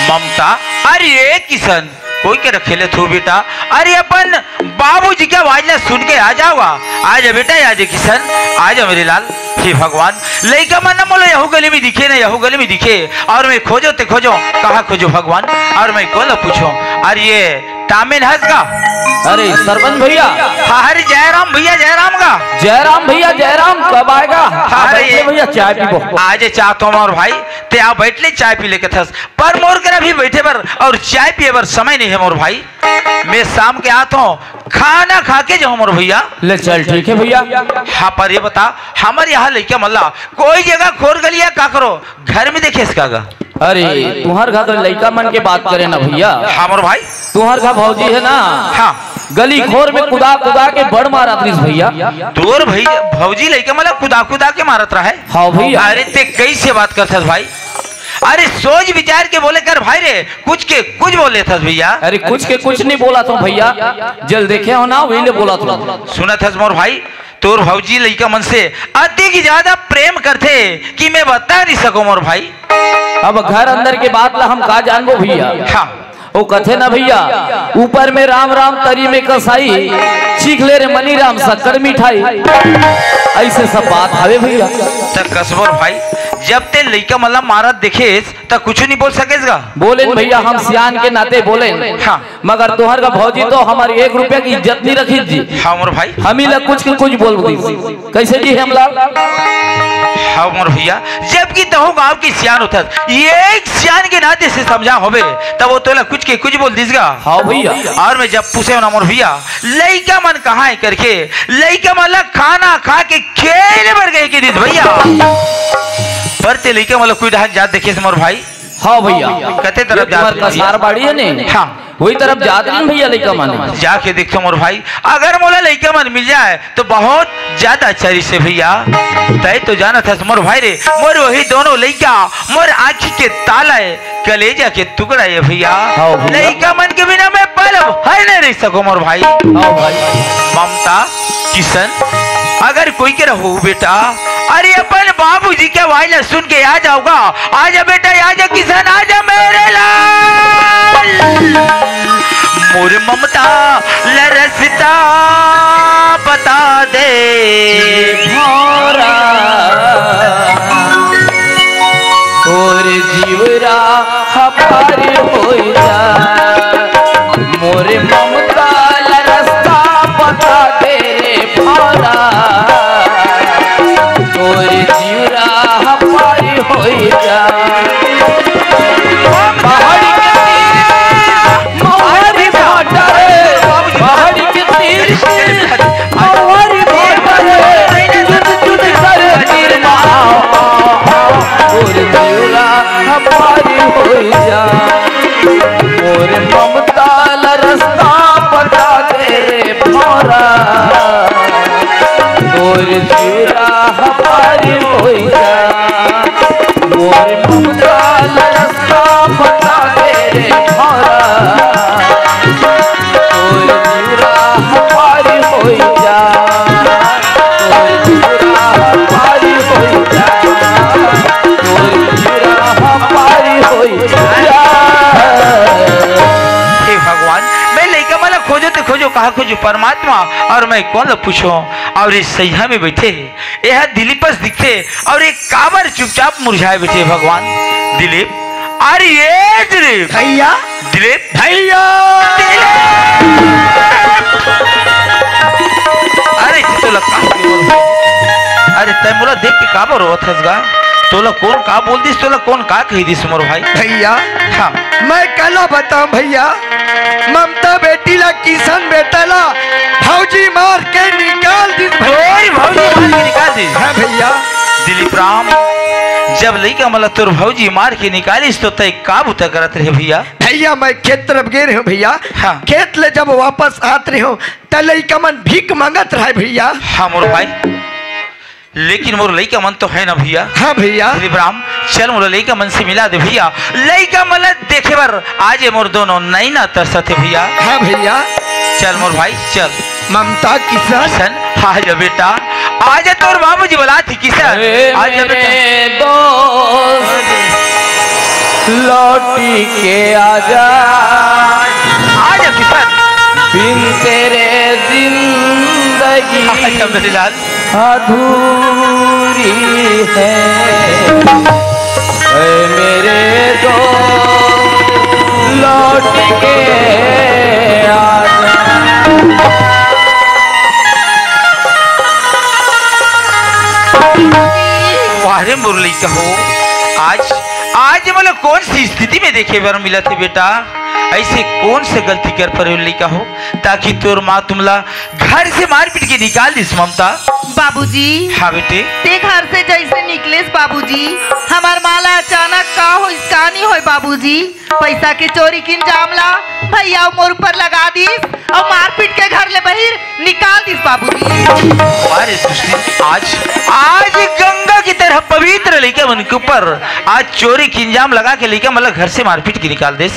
ममता, अरे ए किशन, कोई के रखेले थू बेटा? अरे अपन बाबूजी के आवाज ला सुन के आ जावा। आ जा बेटा, आ जा किशन, आ जा मेरे लाल। हे भगवान, लइका मन ना मोला यहू गली में दिखे ना, यहू गली में दिखे, और मैं खोजो ते खोजो, कहाँ खोजो भगवान, और मैं कोन ला पूछो? अरे ये टामेन हस का? अरे सरपंच भैया। हाँ, अरे जयराम भैया, जयराम का? जयराम भैया, जयराम, कब आएगा? हाँ, हाँ, बैठ ले ये भैया, चाय पीबो। आज चाहत हों मोर भाई, ते आ बैठ ले, चाय पी ले कथस, पर मोर करा भी बैठे बर और चाय पिए बर समय नहीं है मोर भाई। मैं शाम के आत हों, खाना खा के जाहूं मोर भैया। ले चल, ठीक है भैया। हाँ, पर ये बता, हमर यहाँ लइका मन ला कोई जगह खोर गलिया का करो, घर में देखे इसका गा? अरे, तुहर घर तो लइका मन के बात करे ना भैया। हाँ मोर भाई। तुहर घर भौजी है ना? हाँ। गली खोर में कुदा कुदा के बड़ मारत रहिस भैया। तोर भैया, भौजी लइका मन ला कुदा कुदा के मारत रहा है? हाँ भैया। अरे ते कैसे बात करथस भाई? अरे सोच विचार के बोले कर भाई रे, कुछ के कुछ बोल लेथस भैया। अरे कुछ के कुछ नहीं बोलत हों भैया, जेल देखे हों ना, वही ले बोलत हों। सुनत हस मोर भाई, तोर भौजी लइका मन से अति की ज्यादा प्रेम करथे कि मैं बता नहीं सकूं मोर भाई। अब घर अंदर के बात ला हम का जानबो भैया। हाँ। वो कथे ना भैया, ऊपर में राम राम तरी में कसाई, चीख ले रे मनी राम शक्कर मिठाई। ऐसे सब बात हवे भैया। त कस मोर भाई, जब ते लइका मन ला मारत देखेस त कुछ नहीं बोल सकेस गा? बोलेन भैया, हम सियान के नाते बोलेन। हाँ। मगर तोहर का भौजी तो हमारी एक रुपया की इज्जत नहीं रखी जी। हाँ मोर भाई। हम ही ला कुछ के कुछ बोल दी। कैसे जी हमला? हाँ मोर भैया, जबकि तहु गांव की सियान होथस, ये एक सियान के नाते से समझा होबे, तब वो तोला कुछ के कुछ बोल दिस गा। हाँ भैया। और मैं जब पूछे ना मोर भैया, लइका मन कहाँ है करके, लइका मन ला खाना खा के खेले बर गए के दिस भैया। पर ते लइका मन ला कोई डहन जात देखे से मोर भाई। हाँ भैया। कते तरफ ये जात तुम्हार रही है? कसार बाड़ी है ने? हाँ। वही तरफ जात रही भैया लइका मन। जाके देखतो मोर भाई, अगर मोला लइका मन मिल जाए तो बहुत ज्यादा अच्छा रहिसे भैया। तय तो जानत हस मोर भाई रे, मोर वही दोनों लइका मोर आँखी के ताला है, कलेजा के टुकड़ा है भैया। हाँ भैया। लइका मन के बिना मैं पल भर नहीं रह सको मोर भाई। हाँ भाई। ममता, किशन, अगर कोई के रहो बेटा, अरे अपन बाबूजी के आवाज ला सुन के आ जाओगा। आजा बेटा, आजा किशन, आजा मेरे लाल। मोर ममता ला रस्ता बता दे भौरा, तोर जीवरा हपार होई जा। मोर ममता ला रस्ता बता दे रे भौरा, तोर जीवरा हपार होई जा। पहाड़ी के तीर, महुआरी भाटा रे, पहाड़ी के तीर, महुआरी भाटा रे, चुन चुन कर तीर माँ, मोर जीवरा हपार होई जा। मोर ममता ला रस्ता बता दे रे भौरा, तोर जीवरा हपार होई जा। मोर ममता ला रस्ता बता दे रे भौरा, तोर जीवरा हपार होई जा। तोर जीवरा हपार होई जा। तोर जीवरा हपार होई जा। हे भगवान, मैं लइका मन ला खोजो ते खोजो, कहाँ खोजो परमात्मा, और मैं कोन ला पूछो? और इस सैया में बैठे हे, ये दिलीपस दिखते, और ये काबर चुपचाप मुरझाए बैठे हे भगवान? दिलीप, अरे ये दिलीप। भैया। दिलीप। भैया। दिलीप। अरे तोला का, अरे तै मोला देख के काबर रोवत हस गा? तोला कोन का बोल दिस, तोला कोन का कही दिस मोर भाई? भैया। हाँ। मैं काला बताऊं भैया, ममता बेटी ला, किशन बेटा ला भौजी मार के निकाल दिस भैया। तोर भौजी मार के निकाल दिस? हाँ भैया। दिलीप राम, जब लइका मन ला तोर भौजी मार के निकालिस तो तै का बुता करत रहे भैया? भैया मैं खेत तरफ गे रहेंव भैया। हाँ। खेत ले जब वापस आत रहेंव त लइका मन भीख मांगत रहे भैया। हाँ मोर भाई, लेकिन मोर लइका मन तो हे ना भैया। हाँ भैया। दिलीप राम, चल मोर लइका मन से मिला दे भैया। लइका मन ला देखे बर आज ये मोर दोनों नैना तरसत हे भैया। हाँ भैया। चल मोर भाई, चल। ममता, किशन। किशन, आ जा बेटा, आ जा, तोर बाबूजी बुलात हे किशन। आ जा बेटा। दोस्त, लौटी के आजा। आ जा किशन। बिन तेरे जिंदगी आ जा मेरे लाल। अधूरी है। ऐ मेरे दोस्त, लौट के आजा। वाह रे मोर लइका हो, आज, आज मोला कोन सी स्थिति में देखे बर मिलत हे बेटा? ऐसे कोन से गलती कर परे हो लइका हो, ताकि तोर माँ तुमला घर से मारपीट के निकाल दिस ममता। बाबूजी। हाँ बेटे। ते घर से जैसे निकलेस बाबूजी, हमार माँ ला अचानक का होइस का नहीं होय बाबूजी, पैसा के चोरी के इंजाम ला भैया मोर ऊपर लगा दिस और मारपीट के घर ले बहिर निकाल दिस बाबूजी। अरे सृष्टि, आज, आज गंगा की तरह पवित्र लइका मन के ऊपर आज चोरी के इंजाम लगा के लइका मन ला घर से मारपीट के निकाल दिस।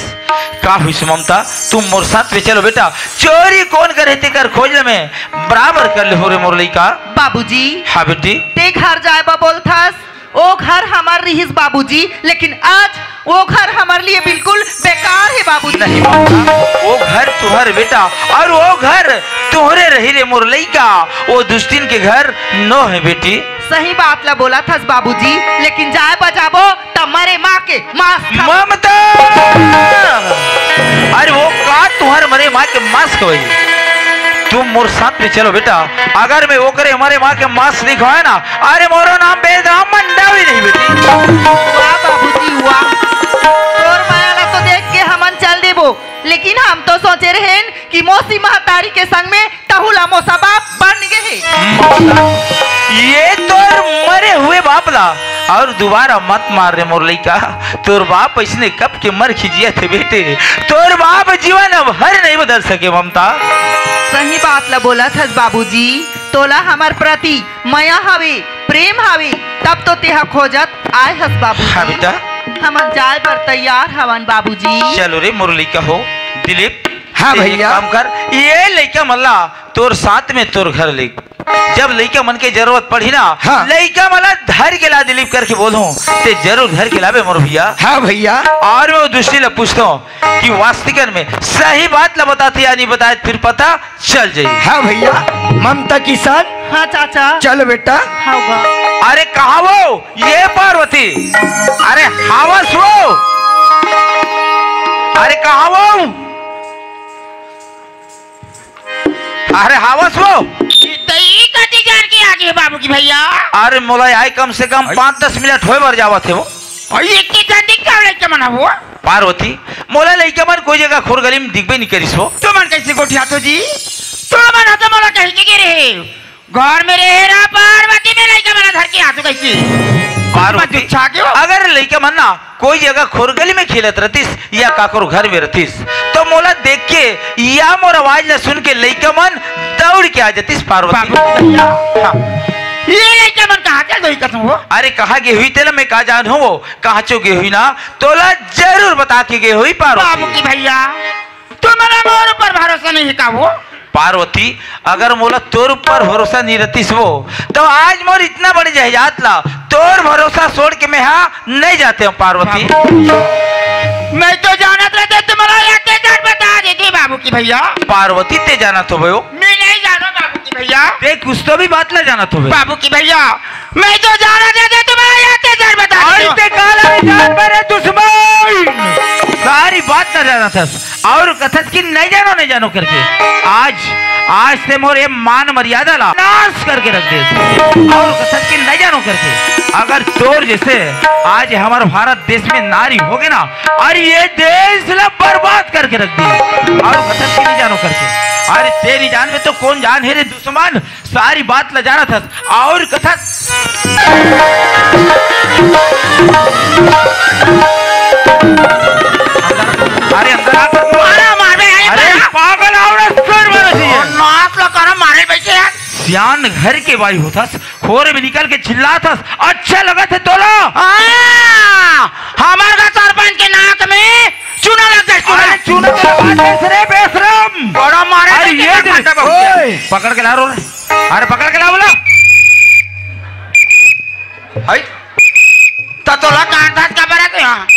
का हुई ममता? तुम मोर साथ में चलो बेटा, चोरी कौन करे तेकर खोज ले मैं बराबर कर ले हो रे मोर लइका। बाबूजी, हाँ बेटी। ते घर जाए बा बोलथस, ओ घर हमर रिहिस बाबूजी, लेकिन आज वो घर हमर लिए बिल्कुल बेकार हे बाबूजी। नहीं ममता, वो घर तुहर बेटा और वो घर तुहरे रही रे मोर लइका, वो दुस्तीन के घर नो हे बेटी। सही बात ला बोलथस बाबूजी, लेकिन जाए बजाबो त मरे माँ के मांस खाबो। ममता! अरे वो का तुहर मरे माँ के मांस खवाई? तुम मोर साथ में चलो बेटा, अगर मैं ओकरे मरे माँ के मांस नहीं खवाए ना, अरे मोरो नाम बैदराम मंडावी नहीं बेटी। वाह बाबूजी वाह, तोर मया ला तो देख के हमन चल देबो, लेकिन हम तो सोचे रहेन कि मौसी महतारी के संग में तहू ला मोसा बाप बन गे हे। ये तोर मरे हुए बाप ला और दोबारा मत मार रे मोर लइका। तोर बाप इसने कब के मर खिजिया थे बेटे, तोर बाप जीवन अब हर नहीं बदल सके ममता। सही बात ला बोलथस बाबूजी, तोला हमर प्रति मया हवे, प्रेम हवे, तब तो तेहा खोजत आए हस बाबूजी। हाँ बेटा। हमन जाए बर तैयार हवन बाबूजी। चलो रे मोर लइका हो, दिलीप, हाँ ते एक भैया। काम कर, ये लइका मन ला तोर साथ में तोर घर ले, जब लइका मन के जरूरत पड़ही ना, हाँ। लइका मन ला धर के ला दिलीप करके बोलहूँ, ते जरूर धर के लाबे मोर भैया। हाँ भैया। और मैं वो दुस्ती ला पूछता हूँ कि वास्तिकन में सही बात ला बताते या नहीं बताए, फिर पता चल जाई। हाँ भैया, ममता किसान। हाँ चाचा। चल बेटा। हाँ बा। अरे कहाँ वो? ये पार्वती। अरे हावस वो। अरे कहाँ वो? अरे हावस वो। त ई कति जान के आगे हे बाबू की भैया? अरे मोला आए कम से कम पाँच दस मिनट होए बर जावत हे वो। अरे इतनी जल्दी का लइका मन हे वो? पार्वती, मोला लइका मन कोई जगह खोर गली में दिखबे नहीं करिस वो। तुमन कैसे गोठियाथो जी? तुमन ह तो मोला कही के गे रहे, घर में रहे रहा पार्वती में लइका मन धर के आथो कैसे? पार्वती, तुम छा गए हो? अगर लइका मन ना कोई जगह खोर गली में खेलत रहतिस या काकरो घर में रहतिस, तो मोला देख के या मोर आवाज ला सुन के लइका मन दौड़ के आ जातिस पार्वती। बाबू भैया, हाँ। ये लइका मन कहाँ चल गई कसम हो? अरे कहाँ गे हुई तेला मैं का जानहूँ वो, कहाँ चो गे हुई ना, तोला जरूर बता के गे हुई पार्वती। बाबू की भैया, तुम्हारा मोर ऊपर भरोसा नहीं है का वो? पार्वती, अगर मोला तोर ऊपर भरोसा नहीं रहतिस वो, तो आज मोर इतना बड़े जायदाद ला तोर भरोसा छोड़ के मैं हा नहीं जाते हूँ पार्वती। बाबू, मैं तो जानत रहते तुम्हारा अत्याचार बता देते बाबू की भैया। पार्वती, ते जानत हो भयो? मैं नहीं जानो बाबू की भैया। ते कुछ तो भी बात ला जानत हो भयो। बाबू की भैया, मैं तो जानत रहते तुम्हारा अत्याचार बता देते। ते काला नहीं जान मेरे दुश्मन, सारी बात ना जानत हस। और कथस कि नहीं जानो, नहीं जानो करके। आज, आज ते मोर ये मान मर्यादा ला नाश करके रख दे। और कथस कि नहीं जानो करके। अगर तोर जैसे आज हमारा भारत देश में नारी होगे ना, और ये देश ला बर्बाद करके रख दे। और कथस कि नहीं जानो करके। अरे तेरी जान में तो कौन जान है रे दुश्मन? सारी बात ला जानत हस और कथस। अरे अंदर आ तो। मारा, मार बे, अरे अरे मारा। पागल औरत, सुन मेरा जी। और नाक ला करा मारे बैठे यार। सियान घर के बाई होथस, खोर में निकल के चिल्लात हस, अच्छा लगत हे तोला? हाँ, हमार का सरपंच के नाक में चूना लग जाए, चूना। अरे चूना तो लगा दे रे बेशरम। बड़ा मारे अरे बैठे ये यार, देख, मारता बहुत। ओए। पकड़ के ला रो रे। अरे पकड़ के ला बोला। हाय। त तोला काट धात का बरा के यहाँ?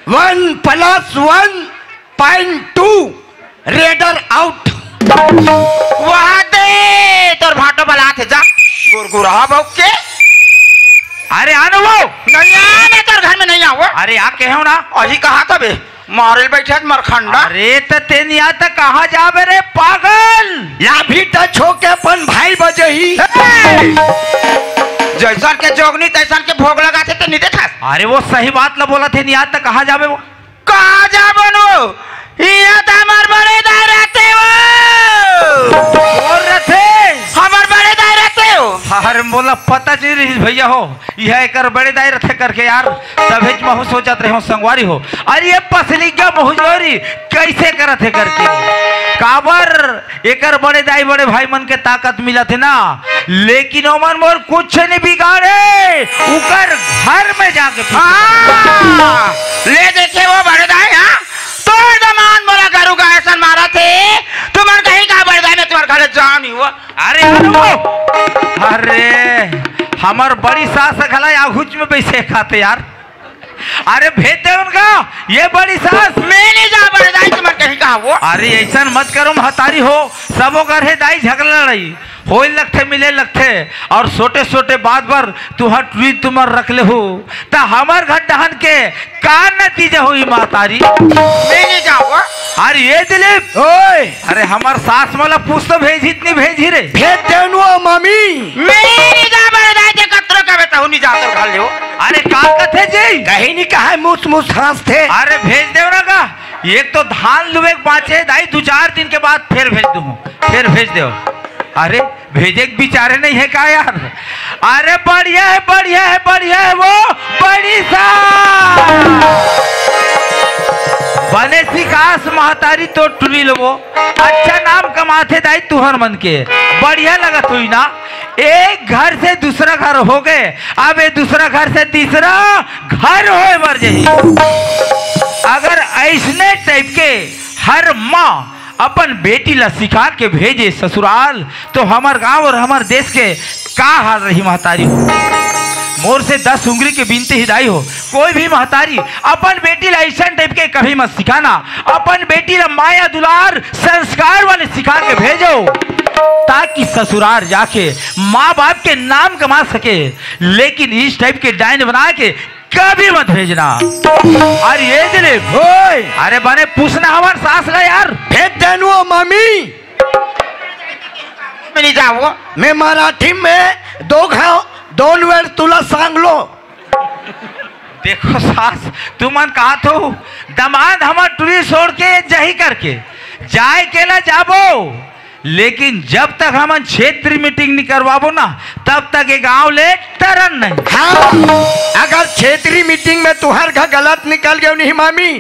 One plus one point two, raider out। वहाँ दे तोर भाटो बलात हे जा। गुरगुरा बौक के। अरे आनो वो। नहीं आ, मैं तोर घर में नहीं आऊँ। अरे आ कहे हो ना। अही कहा था बे। मारेल बैठे आज मरखंडा। अरे त तेन या त कहाँ जाबे रे पागल? लाभी त छोके अपन भाई बजही। हे! जैसन के जोगनी तैसन के भोग लगाथे ते नहीं देखा। अरे वो सही बात ला बोला थे, नहीं या त कहाँ जाबे वो? कहाँ जाबो नो? यहाँ त हमार बड़े दाई रहते हो। और रहते? हमार बड़े दाई रहते हो। अरे बोला अब पता चल रही भैया हो, यह एकर बड़े दाई रथे करके यार, तभेच महू सोचत रहे हो संगवारी हो। अरे ये पसलिया मुहजोरी कैसे करत हे करके, काबर एकर बड़े दाई बड़े भाई मन के ताकत मिलत हे ना, लेकिन ओमन मोर कुछ नहीं बिगाड़े, उकर घर में जाके पीट हाँ, ले देखे वो बड़े दाई, हाँ? तोर दमांद मोला गरू गाय सन मारत हे, तुमन कहीं का बड़े दाई में तुम्हारे घर जाओ नहीं हुआ। अरे यार वो, अरे हमर बड़ी सास घला या हुच में बैसे खाते यार। अरे भेज दे उनका, ये बड़ी सास। मैं नहीं जा बड़े दाई, तुमन कहीं का वो। अरे ऐसा मत करो महतारी हो, सबो घर हे दाई झगड़ा लड़ाई होए लगथे, मिले लगथे, और छोटे छोटे बात बर तुहर टुरी तुमर रख ले हो, त हमर घर डहन के का नतीजा होई महतारी? मैं नहीं जाऊँ। अरे ये दिलीप, ओए, अरे हमर सास मोला पूछ तो भेजी, इतनी भेजी रे। भेज देनु मामी। मैं नहीं जा बड़े दाई, जे कतरो कबे तहु नहीं जा तोर घर ले हो। अरे का कथे जी? कहीं नहीं कहा, मुस मुस हंसथे। अरे भेज देव ना का, एक तो धान लुए के बाचे दाई, दो चार दिन के बाद फिर भेज दूँ, फिर भेज देव। अरे भेजे के बिचारे नहीं है का यार? अरे बढ़िया है, बढ़िया है, बढ़िया है वो बड़ी सा। बने सिखास महतारी तो टुरी लो वो। अच्छा नाम कमाथे दाई तुहर मन के। बढ़िया लगत हुई ना? एक घर से दूसरा घर हो गए, अब ये दूसरा घर से तीसरा घर होए बर जाही। अगर ऐसने टाइप के हर माँ अपन बेटी ला सिखा के भेजे ससुराल, तो हमर गांव और हमर देश के का हाल रही महतारी हो। मोर से दस उंगली के बिनती ही दाई हो, कोई भी महतारी अपन बेटी ला ऐसन टाइप के कभी मत सिखाना। अपन बेटी ला माया दुलार संस्कार वाले सिखा के भेजो, ताकि ससुराल जाके माँ बाप के नाम कमा सके। लेकिन इस टाइप के डायन बना के कभी मत भेजना। अरे ये दिलीप, ओए। अरे बने पूछना हमार सास ला यार। भेज देनु मामी। मैं नहीं जाऊँ। मैं मराठी में दो घाव दोन वेळ तुला सांगलो। देखो सास, तुमन कहा तो दमांद हमार टुरी छोड़ के जही करके जाए केला जाबो, लेकिन जब तक हमन क्षेत्रीय मीटिंग नहीं करवाबो ना, तब तक ये गांव ले टरन नहीं। हाँ, अगर क्षेत्रीय मीटिंग में तुहर घर गलत निकल गयो नहीं मामी,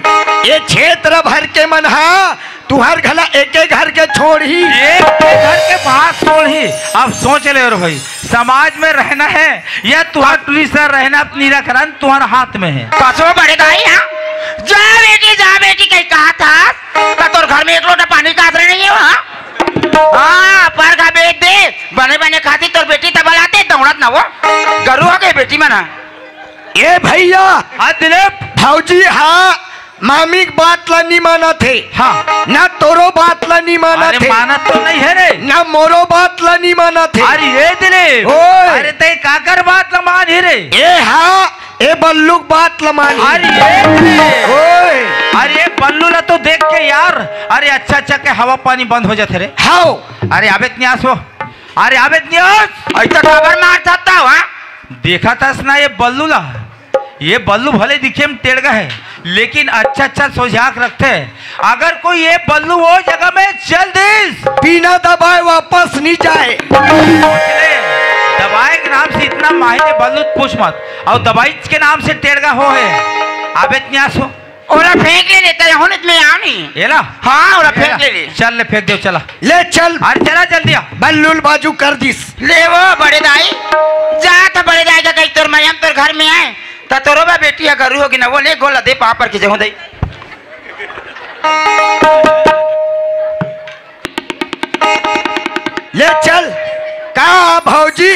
ये क्षेत्र भर के मन हा तुहर घला एक एक घर के छोड़ ही। एक एक घर के बात छोड़ ही। अब सोच ले रे भाई, समाज में रहना है या तुहर टुरी सर रहना, अपनी रख रन तुहर हाथ में है। कसो बड़े दाई, हाँ? जा बेटी, जा बेटी, कहीं कहा था, का तोर घर में एक लोटा पानी का आसरा नहीं है वहाँ? हाँ, पर का बेच दे, बने बने खाती तोर बेटी तब लाते दौड़त ना वो। गरु हो गए बेटी मना। ए भैया। हाँ दिलीप। भौजी, हाँ, मामी के बात ला नहीं मानत हे। हाँ। ना तोरो बात ला नहीं मानत अरे हे। मानत तो नहीं है रे। ना मोरो बात ला नहीं मानत हे। अरे ये दिलीप। ओए। अरे तय काकर बात ला मान ही रे। ए हाँ, ए बल्लू के बात ला मान ही। अरे ये दिलीप। ओए। अरे ये बल्लू ला तो देख के यार, अरे अच्छा अच्छा के हवा पानी बंद हो जाते रे। हाओ। अरे आबे न्यास हो। अरे आबे न्यास। ऐसा खबर मार सकता हो, हाँ? देखा था ना ये बल्लू ला। ये बल्लू भले दिखे में टेढ़ा है, लेकिन अच्छा अच्छा सोझाक रखते। अगर कोई ये बल्लू वो जगह में चल दिस, बिना दबाए वापस नहीं जाए। ले, दबाए के नाम से इतना माहिर है बल्लू, पूछ मत। और दबाई के नाम से टेढ़ा हो है। आबे न्यास हो। ओला फेंक ले लेता है, होने में आओ नहीं। एला? हाँ, ओला फेंक एला। ले ले। चल ले, फेंक दो, चला। ले चल। अरे चला जल्दी आ। बल्लू ल बाजू कर दिस। ले वो बड़े दाई, जा तो बड़े दाई का कहीं तोर मैम तोर घर में आए, तो तोरो बा बेटी या गरू होगी ना, वो ले गोला दे पापड़ की जगह दे। ले चल। का भौजी,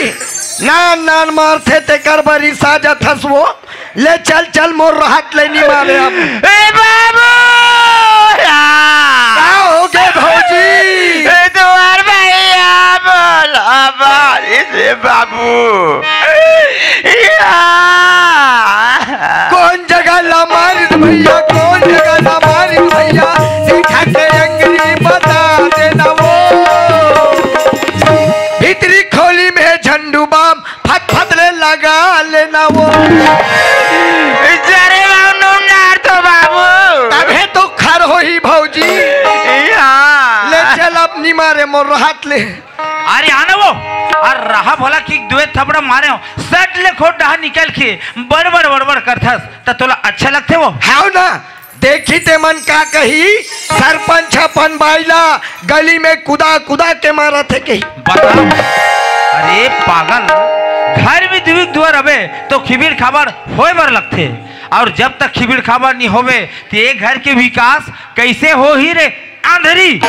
नान नान मारथे तेकर बर रिसा जाथस वो। ले चल चल, मोर रहत ले नहीं मारे अब। ए बाबू! या! का हो गे भौजी? ए तुम्हार भैया बोला मारी से बाबू। या! कौन जगह ला मारिस भैया, कौन जगह ला मारिस भैया, सीधा के अंगरी बता देना वो। भीतरी खोली में झंडू बाम फत फत ले लगा लेना वो। जरे बाबू नार तो बाबू। तभे तो खर होही भौजी। या। ले चल अपनी मारे मोर हाथ ले। अरे आना वो, अरे रहा भला कि दुए थपड़ा मारे हो, सट ले खोट डहा निकल के बड़बड़ बड़बड़ करथस, त तोला अच्छा लगथे वो? हाव ना, देखी ते मन का कही, सरपंच अपन बाई ला गली में कुदा कुदा के मारत हे कही। बताओ, अरे पागल, घर में दुई दुआर अबे तो खिबीर खाबड़ होए बर लगथे, और जब तक खिबीर खाबड़ नहीं होवे, ते घर के विकास कैसे होही रे? आंधरी।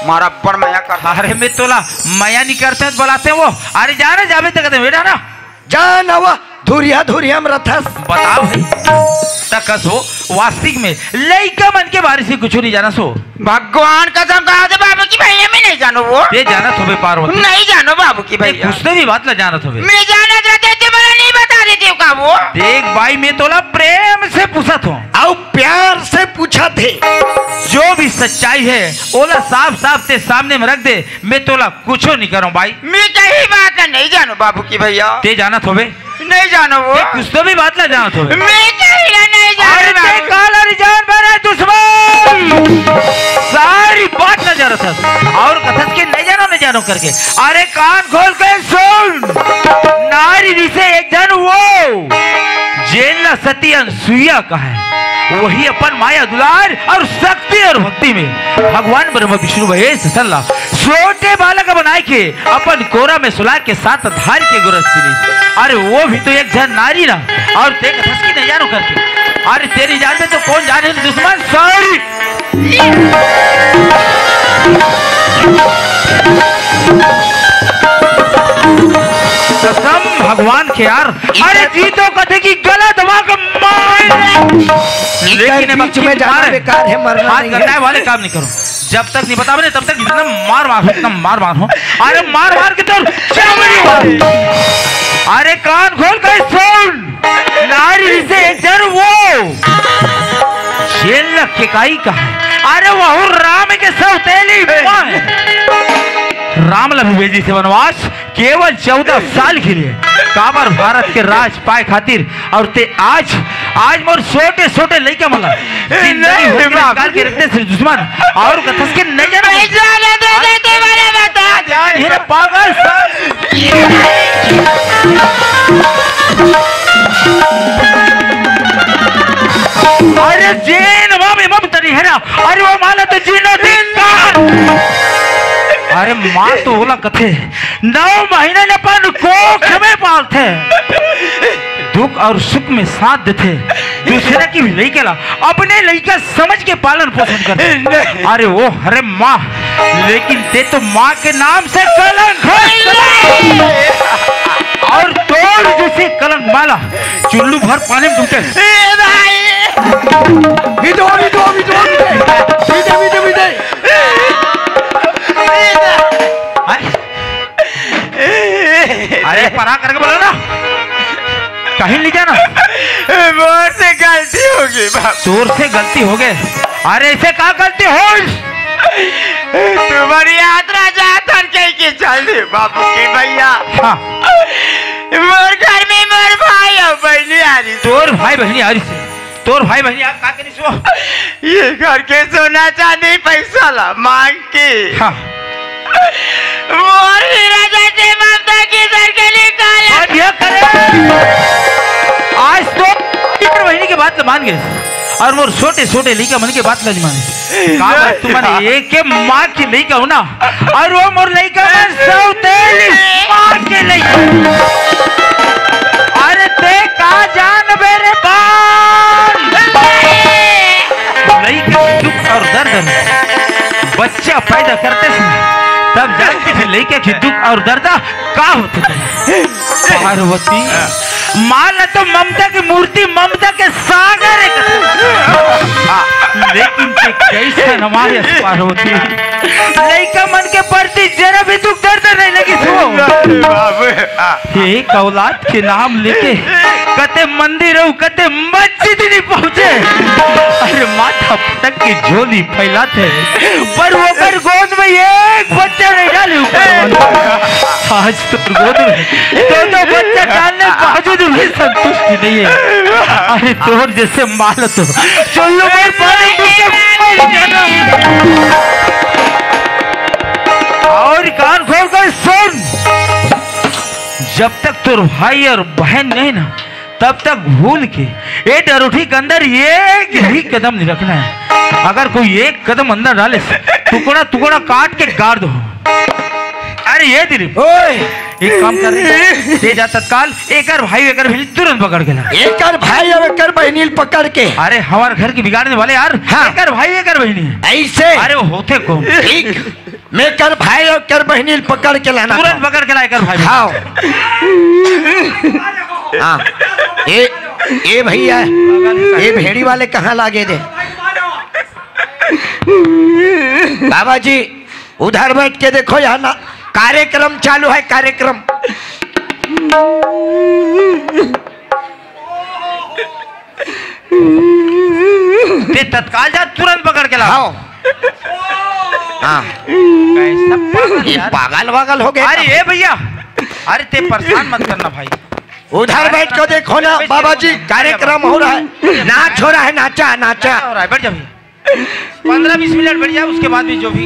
मारा बड़ मया कर। अरे मैं तोला मया नहीं करते तो बुलाते वो। अरे जाना जाबे तक कहते बेटा ना। जान हवा धुरिया धुरिया में रथस। बताओ भाई। तकस हो, वास्तविक में लइका मन के बारे से कुछ नहीं जाना सो। भगवान कसम कहा दे बाबू की भैया, मैं नहीं जानू वो। ये जानत होबे पार्वती। नहीं जानू बाबू की ये भैया। कुछ तो भी बात ला जानत होबे। मैं जानत रहते तो मला नहीं बता देते का वो। देख भाई, मैं तोला प्रेम से पूछत हूँ। आओ प्यार से पूछत हे। जो भी सच्चाई है, ओला साफ साफ ते सामने में रख दे, मैं तोला कुछो नहीं करूँ भाई। मैं कहीं बात नहीं जानू बाबू की भैया। ते जानत होबे? नहीं जानू वो। ते कुछ तो भी बात ला जानत होबे। मैं कहीं नहीं जानू अरे ते बाबू। काला री जान भरे दुश्मन। सारी बात ला जानत हस। और कथस के नहीं जानो, नहीं जानो करके। अरे कान खोल के सुन। नारी रिसे एक जन वो, जेन ला सती अनसुईया कहे, वही अपन माया दुलार और शक्ति और भक्ति में भगवान ब्रह्मा विष्णु महेश सन ला छोटे बालक बनाए के अपन कोरा में सुला के साथ धार के गोरस चली। अरे वो भी तो एक जन नारी ना, और देख धसकी नहीं जानो करके। अरे तेरी जान में तो कौन जाने दुश्मन, सॉरी। कसम भगवान के यार। अरे जी तो कथे की गलत वाक मार। लेकिन इधर बीच में जाना बेकार है, मरना हाथ नहीं है। गंडाए वाले काम नहीं करो। जब तक नहीं बतावे तब तक इतना मार मार हो, इतना मार मार हो। अरे मार मार के तो चमड़ी उड़ा। अरे कान खोल के सुन। नारी से जर वो। जेन ला केकाई कहे। अरे वहू राम के सौतेली माँ है। राम ला भी भेजी से वनवास केवल चौदह साल के लिए। काबर भारत के राज पाए खातिर। और ते आज, आज मोर छोटे छोटे लइका मन ला जिंदगी नहीं, भर के बाप। निकाल के रखते श्री दुश्मन। और कथस के नहीं जाना नहीं जाने दे, दे, दे, वाले बता दे। जान हे रे पागल। अरे जेन माँ में ममता नहीं है ना, अरे वो माँ ला तो जीना धिक्कार। अरे माँ तो ओला कथे, नौ महीना ले अपन कोख में पालथे, दुख और सुख में साथ देथे, दूसरा की भी लइका ला अपने लइका समझ के पालन पोषण करथे। अरे वो हरे माँ, लेकिन ते तो माँ के नाम से कलंक है। और तोर जैसे कलंक माला चुल्लू भर पानी में डूबे। ए भाई। विदो, विदो, विदो, विदो। विदे, विदे, विदे। अरे, अरे, परा करके बोला ना, कहीं नहीं जाना। मोर से गलती होगी बाप। तोर से गलती हो गए। अरे, ऐसे का गलती हो? तुम्हारी यात्रा जा थन कहीं की चल दे बाबू की भैया। हाँ। मोर घर में मोर भाई और बहनी आ रही। तोर भाई बहनी आ रही से। तोर भाई बहनी आप का करिस वो? ये घर के सोना चांदी पैसा ला मांग के। हाँ। मोर हीरा जैसे ममता की सर के निकाला। और ये करे। आज तो मोर बहनी के बात ला मान गए। और मोर छोटे छोटे लइका मन के बात ला मान गए। का बात तुमन एक के माँ की लइका हो ना? और वो मोर लइका मन सौतेली माँ के लइका। अरे ते का जानबे रे बाल? लइका के दुख और दर्द में बच्चा पैदा करते समय तब जानते थे लइका के दुख और दर्द का होते थे। पार्वती, माँ ला तो ममता की मूर्ति, ममता के सागर है। लेकिन ते कैसे हमारे पार्वती, लइका मन के प्रति जरा भी दुख दर्द नहीं लगी सो। अरे बाबू। एक औलाद के नाम लेके कते मंदिर अउ कते मस्जिद नहीं पहुंचे। अरे माथा पटक के झोली फैलाथे, पर ओकर गोद में एक बच्चा नहीं डाले ऊपर वाले। आज तो गोद में दो दो बच्चा डालने के बावजूद भी संतुष्टि नहीं है। अरे तोर जैसे माल तो चुल्लू पर पानी डूब के मर जाना। और कान खोल कर सुन, जब तक तोर भाई और बहन नहीं ना, तब तक भूल के ये डरोठी के अंदर एक भी कदम नहीं रखना है। अगर कोई एक कदम अंदर डाले, टुकड़ा टुकड़ा काट के गाड़ दो। अरे ये दिलीप, ओए! एक काम कर रही है, ते जा तत्काल एकर भाई एकर बहिनी तुरंत पकड़ के ला। एकर भाई और एकर बहिनी पकड़ के। अरे हमारे घर की बिगाड़ने वाले यार, हाँ। एकर भाई एकर बहिनी है। ऐसे? अरे वो होते कौन? ठीक। मैं कर भाई और कर बहिनी पकड़ के लाना तुरंत था। पकड़ के लाए कर भाई। हाँ। हाँ। ए, ए भैया, ये भेड़ी वाले कहाँ लागे दे? बाबा जी, उधर बैठ के देखो, यहाँ ना कार्यक्रम चालू है, कार्यक्रम। ते तत्काल जा, तुरंत पकड़ के ला। हाँ। हाँ। कैसा पागल ये यार। पागल वागल हो गया। अरे ए भैया, अरे ते परेशान मत करना भाई। उधर बैठ के देखो ना बाबा जी, कार्यक्रम हो रहा है, नाच हो रहा है, नाचा नाचा। हो रहा है, बैठ जा भैया। पंद्रह बीस मिनट बैठ जा, उसके बाद भी जो भी।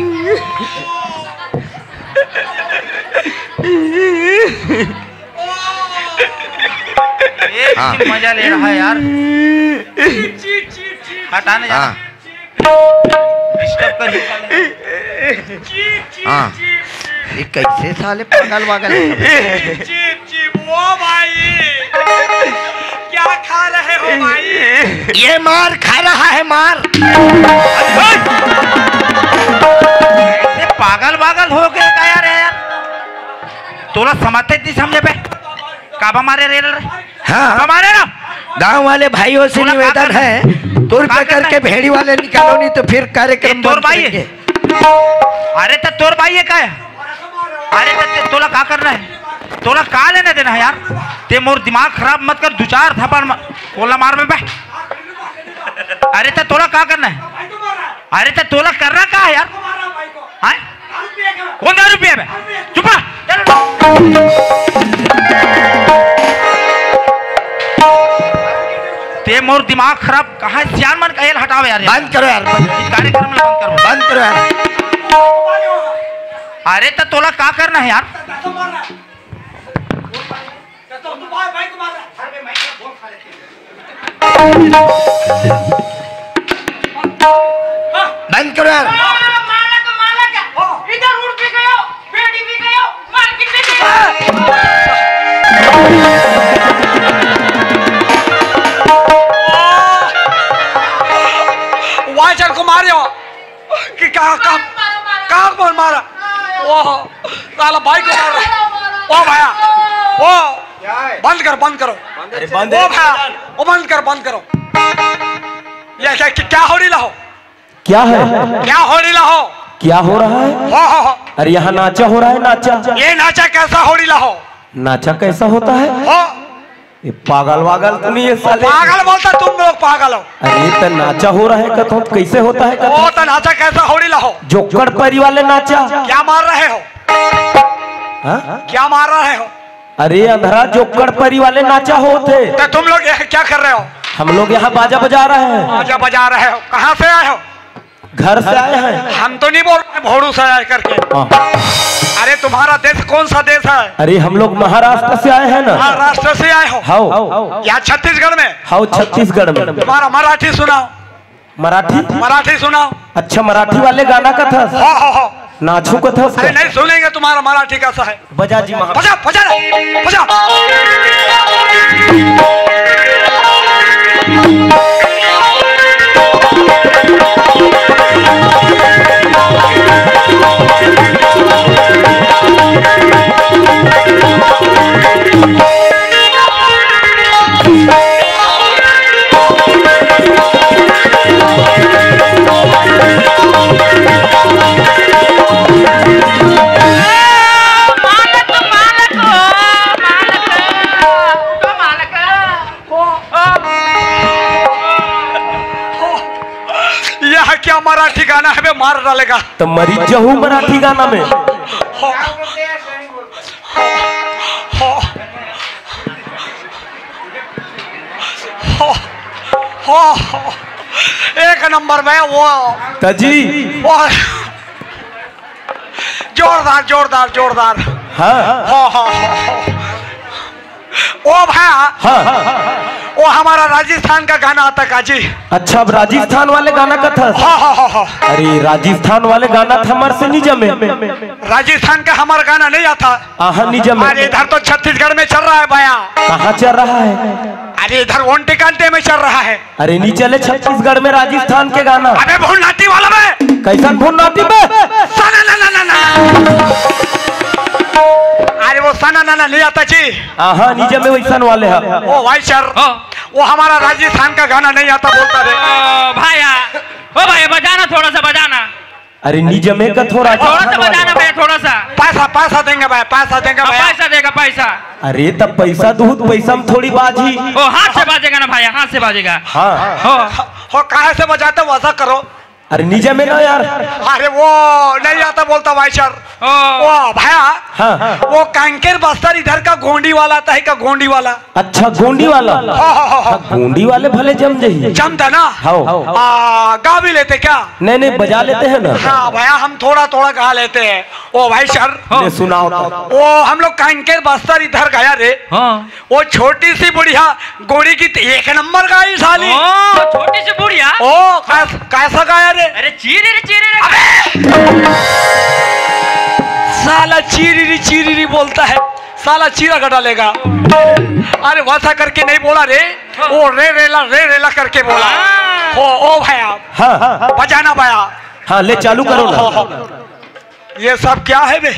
एक हाँ। ही मजा ले रहा है यार। हटाने जा। हाँ। डिस्टर्ब कर ही साले। हाँ। ये कैसे साले पागल वागल है? चिप चिप, ओ भाई, क्या खा रहे हो भाई? ये मार खा रहा है, मार। ये पागल वागल हो गए का यार, यार? तोला समझते नहीं समझे बे? काबा मारे रे रे? हाँ। काबा मारे ना? गांव वाले भाइयों से तोला का निवेदन करना है, है? तोर का पे करना करके है? भेड़ी वाले निकालो, नहीं तो फिर कार्यक्रम ये तोर बंद भाई है? करेंगे। अरे तो तोर भाई है का है? अरे तो ते-, तोला का करना है? तोला का लेना देना है यार? ते मोर दिमाग खराब मत कर, दो चार थप्पड़ म-, कोला मार में बे। अरे तो तोला का करना है? अरे तो तोला करना का है यार? हाँ? कौन दारू पिया बे? चुप रह। चल। ते मोर दिमाग खराब, कहाँ सियान मन का, एल हटाओ यार। बंद करो यार, बंद। इस कार्यक्रम में बंद करो। बंद करो यार। अरे तो तोला का करना है यार? बंद करो यार। मालक, मालक, इधर उड़ भी गयो, बेड़ी भी गयो, मालकिन भी गयो। वाचर को मारियो। कि कहाँ, कहाँ, मारो, मारो। कहाँ कौन मारा? ओह, साला भाई को मार रहा। ओ भैया, ओ, क्या है? बंद कर, बंद करो। अरे बंद ओ है। भैया, ओ बंद कर, बंद करो। ये क्या, क्या, क्या हो रही लाहो? क्या है? क्या हो रही लाहो? क्या हो रहा है? हो, हो, हो। अरे यहाँ नाचा हो रहा है, नाचा। ये नाचा कैसा हो रही लाहो? नाचा कैसा होता है? हो। ये पागल वागल तो नहीं है साले? पागल बोलता, तुम लोग पागल हो। अरे तो नाचा हो रहा है कथो, कैसे होता है कथो? ओ तो नाचा कैसा हो रही लाहो? जोकड़ परी वाले नाचा। क्या मार रहे हो? हाँ? क्या मार रहे हो? अरे अंधरा, जोकड़ परी वाले नाचा होत हे। तो तुम लोग यहाँ क्या कर रहे हो? हम लोग यहाँ बाजा बजा रहे हैं। बाजा बजा रहे हो? कहाँ से आए हो? घर से आए हैं। हम तो नहीं बोल रहे भोड़ू से आए करके। हाँ। अरे तुम्हारा देश कौन सा देश है? अरे हम लोग महाराष्ट्र से आए हैं ना। महाराष्ट्र से आए हो? हाओ। यहाँ छत्तीसगढ़ में? हाओ, छत्तीसगढ़ में। तुम्हारा मराठी सुनाओ। मराठी? मराठी सुनाओ। अच्छा, मराठी वाले गाना का था? हो, हो, हो। नाचू का था उसका? अरे नहीं सुनेंगे तुम्हारा मराठी कैसा है। बजा जी महा- बजा, बजा रे, बजा। मालक, मालक हो, मालक, मालक। यह क्या मराठी गाना है बे, मार डालेगा। तो मरी जहू मराठी गाना में। हो, हो, हो, एक नंबर में वो। तजी। वो, जोरदार, जोरदार, जोरदार। हाँ। हो, हो, हो, हो। ओ भैया, हाँ। वो हमारा राजस्थान का गाना आता का जी? अच्छा, अब राजस्थान वाले गाना का था? हाँ, हाँ, हाँ, हाँ। अरे, राजस्थान वाले गाना था हमारे से नहीं जमे। राजस्थान का हमारा गाना नहीं आता। आहा, नहीं जमे। अरे, इधर तो छत्तीसगढ़ में चल रहा है भैया। कहाँ चल रहा है? अरे, इधर ओंटे कांटे में चल रहा है। अरे, नहीं चले छत्तीसगढ़ में राजस्थान के गाना। अबे, भुन्नाटी वाला बे। कैसन भुन्नाटी बे? सना ना ना ना ना। अरे, वो सना ना ना नहीं आता जी। हाँ, नहीं जमे वैसन वाले है। ओ भाई सर, हाँ। वो हमारा राजस्थान का गाना नहीं आता बोलता रे। ओ भाया, ओ भाया, बजाना थोड़ा सा, बजाना। अरे, नहीं जमे का थोड़ा सा। थोड़ा सा बजाना भैया, थोड़ा सा। पैसा, पैसा देंगे भाई, पैसा देंगे हाँ, भैया। पैसा देगा, पैसा। अरे, तब पैसा दूध, पैसा में थोड़ी बाजी। ओ, हाथ से बाजेगा ना भैया, हाथ से बाजेगा। हाँ। हो। हो, काहे से बजाते हो, वैसा करो। अरे, नहीं जमे ना यार। अरे, वो नहीं आता बोलता भाई सर। ओ। ओ भैया, हाँ। वो कांकेर बस्तर इधर का गोंडी वाला आता है का, गोंडी वाला? अच्छा, गोंडी वाला? हाँ, हाँ, हाँ, हाँ। हाँ, गोंडी वाले भले जम जाइए। जमता ना? हाँ। आ, गा भी लेते क्या? नहीं, नहीं, बजा लेते हैं ना। हाँ भैया, हम थोड़ा थोड़ा गा लेते हैं। ओ भाई सर, ले सुनाओ तो। ओ, हम लोग कांकेर बस्तर इधर गया रे। हाँ। वो छोटी सी बुढ़िया गोंडी की एक नंबर गाई साली। ओ, छोटी सी बुढ़िया। ओ, कैस-, कैसा गाया रे? अरे चीरी रे, चीरी रे। अबे! साला चीरी री, चीरी री बोलता है, साला चीरा कटा लेगा। अरे वैसा करके नहीं बोला रे, वो रे रेला, रे रेला करके बोला। हाँ। ओ, ओ भैया, हाँ, हाँ, हाँ। बजाना भैया। हाँ, ले चालू करो ना। हो, हो। ये सब क्या है बे?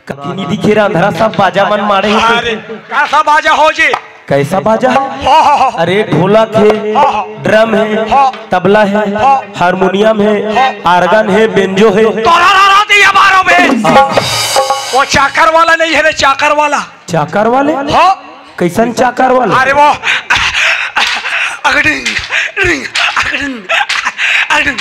कति नहीं दिखे रे अंधरा, सब बाजा मन मारे हो। अरे, कैसा बाजा हो जी? कैसा बाजा है? हो, हो, हो। अरे, ढोलक है, हो, हो। ड्रम है, हो। तबला है, हो। हारमोनियम है, हो। आर्गन है, बेंजो है। तोरा रा रा दिया मारो बे। हाँ। वो चाकर वाला नहीं है रे, चाकर वाला। चाकर वाले? हो। कैसन चाकर वाला? अरे वो अगडिंग, डिंग, अगडिंग, अगडिंग।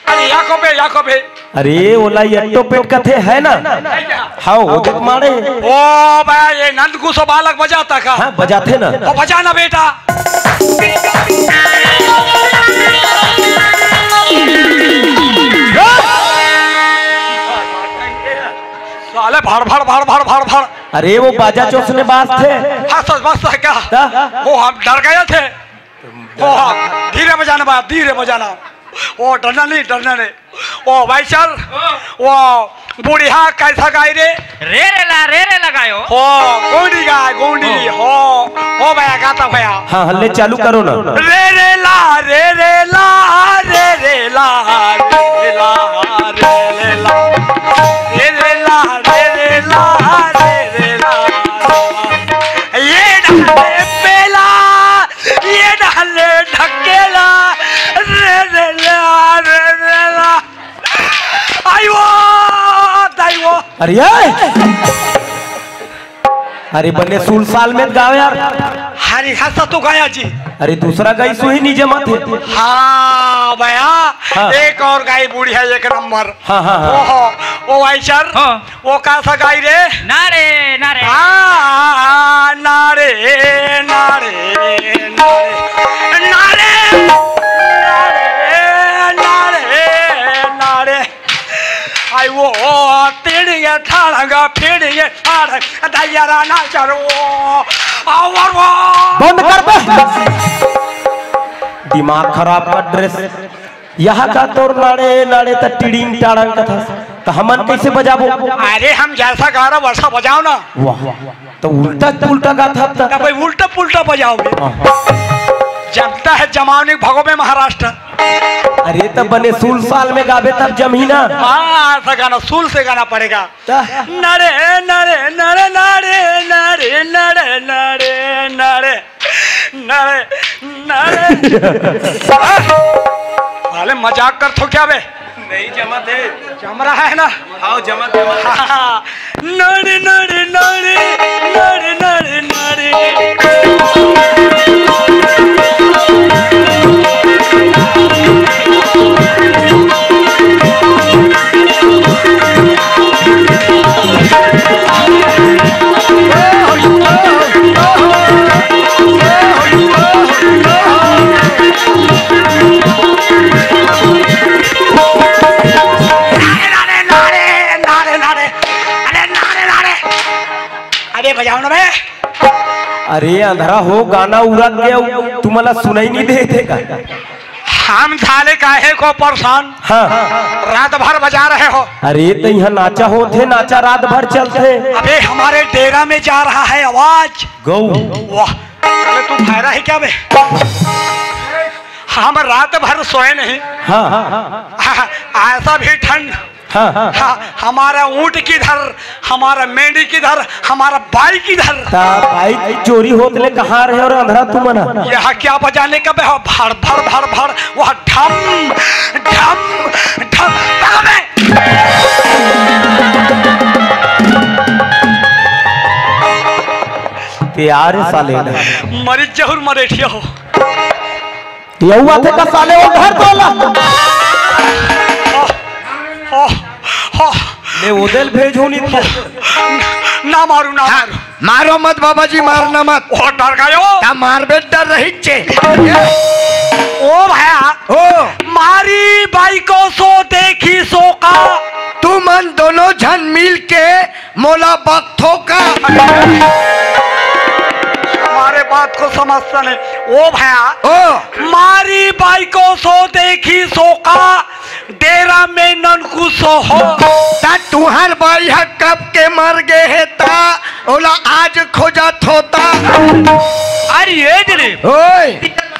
अरे याको बे, याको बे। अरे, ओला यट्टो पेट कथे है ना? है क्या? हाँ, वो देख मारे। ओ बे, ये नंद कुसो बालक बजाता का? हाँ, बजाते ना। ओ, बजा ना बेटा। साले भड़, भड़, भड़, भड़, भड़, भड़। अरे, वो बाजा चोसने बाज थे। हाँ, सच बात है क्या? हाँ। वो हम डर गए थे। ओ, धीरे बजाना बा, धीरे बजाना। ओ, डरना नहीं, डरना नहीं। ओ, भाई सर, ओ, बुढ़िया कैसा गाई रे? रे रे ला, रे रे लगायो। ओ, गोंडी गाय, गोंडी, ओ। ओ, ओ, भैया, गाता भैया। हाँ, हल्ले चालू करो ना। रे रे ला, रे रे ला, रे रे ला, रे रे ला, रे रे ला। रे रे ला, रे रे ला, रे रे ला। ये डाले पेला। ये डाले ढकेला, रे रे ला, रे रे ला। आई वो, दाई वो। अरे ये! अरे बने सुल साल में गाओ यार। हरी हंसा तो गाया जी। अरे दूसरा गाई सुही नहीं जमा थे। हाँ भैया, हाँ। एक और गाई बुढ़िया एक नंबर। हाँ, हाँ, हाँ। ओहो, ओ भाई सर। हाँ। वो कैसा गाई रे? नारे, नारे। आ, नारे, नारे, नारे, नारे, नारे, नारे। आई वो तिड़िए ठाड़ंगा, फिड़िए ठाड़ंगा, दयारा ना चलो। आवर वो। बंद कर बे। दिमाग खराब कर ड्रेस। यहाँ का तोर नाड़े, नाड़े त टिड़िंग टाड़ंग कथा, त हमन कैसे बजाबो? अरे, हम जैसा गा रहा वैसा बजाओ ना। वाह, तो उल्टा पुल्टा गाथा अब त। तब भाई उल्टा पुल्टा बजाओगे। हाँ। जमता है जमावने भगो में महाराष्ट्र। अरे, तब बने सुल साल में गाबे तब जमही ना। हाँ, ऐसा गाना, सुल से गाना पड़ेगा। त? नरे, नरे, नरे, नरे, नरे, नरे, नरे, नरे। नारे, नारे। साले मजाक करथो क्या बे? नहीं जमत हे। जम रहा है ना? हाँ, जमत, जमत। हाँ। नारे, नारे, नारे, नारे, नारे, नारे। अरे बजाओ ना बे। अरे अंधरा हो, गाना उड़त के अउ तुमला सुनाई नहीं देत हे का? हम साले काहे को परेशान? हाँ। रात भर बजा रहे हो। अरे त इहाँ नाचा होत हे, नाचा रात भर चलथे। अबे हमारे डेरा में जा रहा है आवाज। गौ। वाह, अरे तू भैरा है क्या बे? हम रात भर सोए नहीं। हाँ। हाँ, ऐसा भी ठंड। हाँ। हाँ, हमारा ऊंट किधर, हमारा मेंढी किधर, हमारा बाई किधर? ता बाई चोरी होत ले कहाँ रहे और अंधरा तू मना? यह क्या बजाने का बे? भड़ भड़ भड़ भड़, वह ढम ढम ढम। प्यार साले ने। मरी जहर मरेठिया हो। यहू आथे का साले, ओ घर तोला। ओह, ओह, ओह। ले ओदेल भेजू नहीं तो। ना मारू, ना मारू। मारो मत बाबा जी, मारना मत। ओ डर गयो। ता मारबे डर रही चे। ओ भैया। ओ। मारी बाई को सो देखी सो का। तुमन दोनों झन मिल के मोला बकथो का? हमारे बात को समझता नहीं। ओ भैया। ओ। मारी बाई को सो देखी सो का, डेरा में ननकू सो हो। ता तुहर बाई ह कब के मर गे हे ता ओला आज खोजत होता। अरे ये दिलीप। ओए।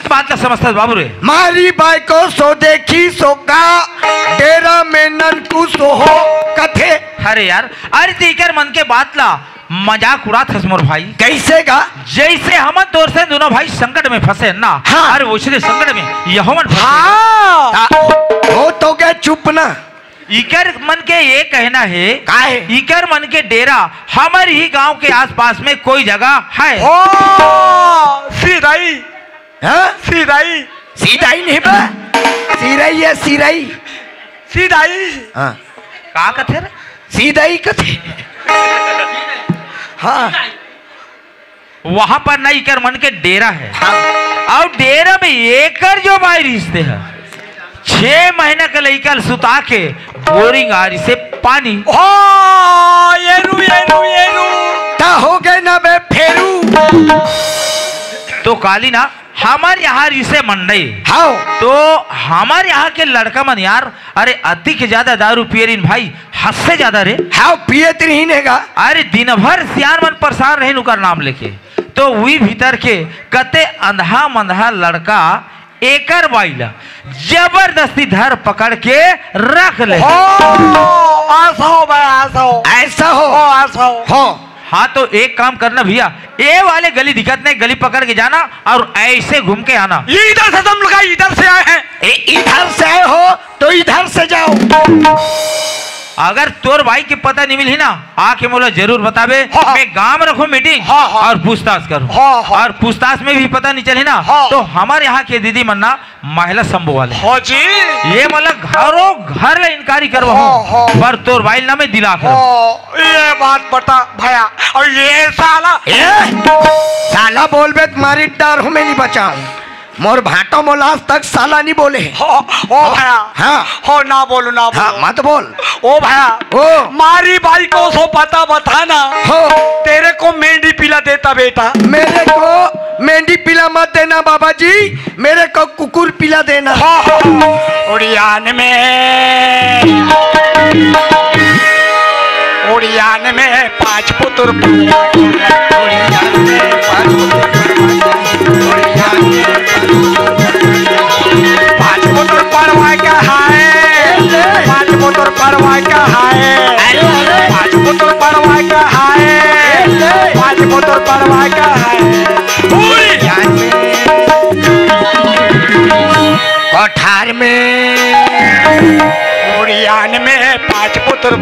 बात ला समझता बाबू रे। मारी बाई को सो देखी सो का, डेरा में ननकू सो हो कथे। अरे यार, अरे त इकर मन के बात ला मजाक उड़ात हस मोर भाई। कैसे का? जैसे हमन तोर से दोनों भाई संकट में फंसे ना, हाँ। अरे वैसने संकट में यहो मन फंसे। हाँ। ता, हो तो गया चुप ना। इकर मन के ये कहना है, का है? इकर मन के डेरा हमर ही गांव के आसपास में कोई जगह है। ओ, सिराई। हाँ? सिराई। सिराई नहीं बा, सिराई है, सिराई। सिराई। हाँ। का कथे रे? सिराई कथे। हाँ। वहां पर ना इकर मन के डेरा है। हाँ। अउ डेरा में एकर जो बाई रिश्ते है, छह महीना के लइका ल सुता के बोरिंग आरी से पानी। ओ, एरू, एरू, एरू। ता हो गए ना बे फेरू। तो काली ना हमर यहाँ रिसे मंडई। हाँ। तो हमर यहाँ के लड़का मन यार, अरे अति के ज्यादा दारू पिए रहिन भाई, हद से ज्यादा रे। हाँ, पिए त रहिन हे गा। अरे दिन भर सियान मन परेशान रहिन उकर नाम लेके। तो उही भीतर के कते अंधा मंधा लड़का एकर बाई ला जबरदस्ती धर पकड़ के रख ले। हो, ऐसा हो भाई, ऐसा हो। ऐसा हो। हो, ऐसा हो। हो। हाँ, तो एक काम करना भैया, ये वाले गली दिखत नहीं, गली पकड़ के जाना और ऐसे घूम के आना। ये इधर से तुम लोग इधर से आए हैं। ए, इधर से आए हो तो इधर से जाओ। अगर तोर बाई के पता नहीं मिलही ना, आके मोला जरूर बताबे। हाँ, हाँ। मैं गांव में रखूं मीटिंग हाँ, हाँ। और पूछताछ करूं। हाँ, हाँ। और पूछताछ में भी पता नहीं चलही ना, हाँ। तो हमर यहाँ के दीदी मन ना महिला समूह वाले। हाँ जी। ये मतलब घरों घर ले इनकारी करवा हाँ, हूँ, हाँ। पर तोर बाई ला मैं दिला कर। हाँ, ये बात बता भैया, और ये साला ए, साला बोलबे त मारी डार हूँ, मैं नहीं बचाऊं। मोर भाटो मोला आज तक साला नहीं बोले हे। हो, ओ भैया। हाँ। हो, ना बोलू, ना हाँ, बोलू। मत बोल। ओ भैया। ओ। मारी बाई को सो पता बताना। हो। तेरे को मेंढी पिला देता बेटा। मेरे को मेंढी पिला मत देना बाबा जी, मेरे को कुकुर पिला देना। हो, हो, हो। उड़ियान में, उड़ियान में पाँच पुतुर, उड़ियान में पाँच पुतुर, उड़ियान में पाँच पुतुर, पाँच पुतुर पड़वा का है, पाँच पुतुर पड़वा का है, अरे, अरे। पाँच पुतुर पड़वा का है, पाँच पुतुर पड़वा का है। उड़ियान में कोठार में उड़ियान में पाँच पुत्र।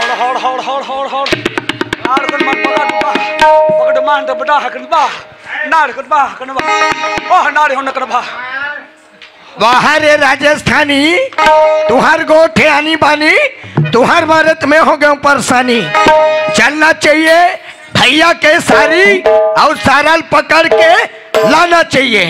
हड़, हड़, हड़, हड़, हड़, हड़। यार, कन मन पकड़ बा, पकड़ मान तो बटा हकन बा, नाड़ कन बा, हकन बा। ओह, नाड़ हो नकन बा। वाह रे राजस्थानी, तुहर गोठे आनी बानी, तुहर मरत में हो गए परेशानी। चलना चाहिए भैया के सारी और सारल पकड़ के लाना चाहिए।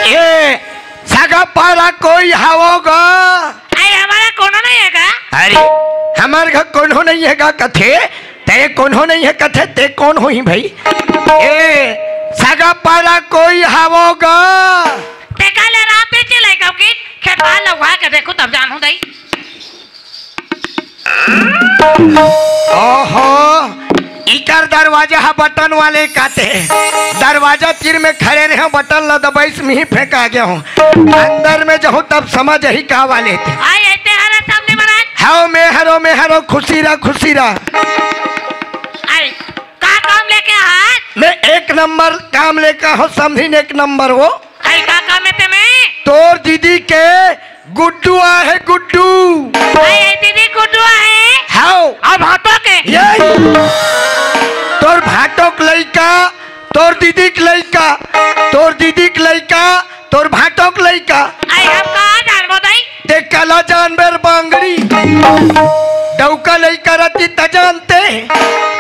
ए, सगा पारा कोई हवो गा? अरे, हमारा कोनो नहीं है का? अरे, हमार घर कोनो नहीं है गा कथे? ते कोनो नहीं है कथे, ते कोन होही भाई? ए, सगा पारा कोई हवो गा? ते काले रात में चिल्लाई कब की खेत बाहर लगवा के देखो तब जानू दई। ओहो, इकर दरवाजा ह बटन वाले काते। दरवाजा तीर में खड़े रहे, बटन ला दबाइस, मिही फेंका गया हूँ। अंदर में जहूँ तब समझ ही का वाले थे। आई, ऐसे हरा सामने महाराज। हाओ, मैं हरो, मैं हरो, खुशी रह, खुशी रह। आई, का काम लेके हाथ? मैं एक नंबर काम लेके हो, समझिन, एक नंबर वो। आई, का काम है ते में? तोर दीदी के गुड्डू आहे, गुड्डू। अरे दीदी, गुड्डू आहे। हाओ। अब हाथों के। ये तोर भाटोक लइका, तोर दीदीक लइका, तोर दीदीक लइका, तोर भाटोक लइका। आई, हम कहाँ जानबो दाई? ते कला जानबे रे बांगड़ी। डौका लइका रति त जानते।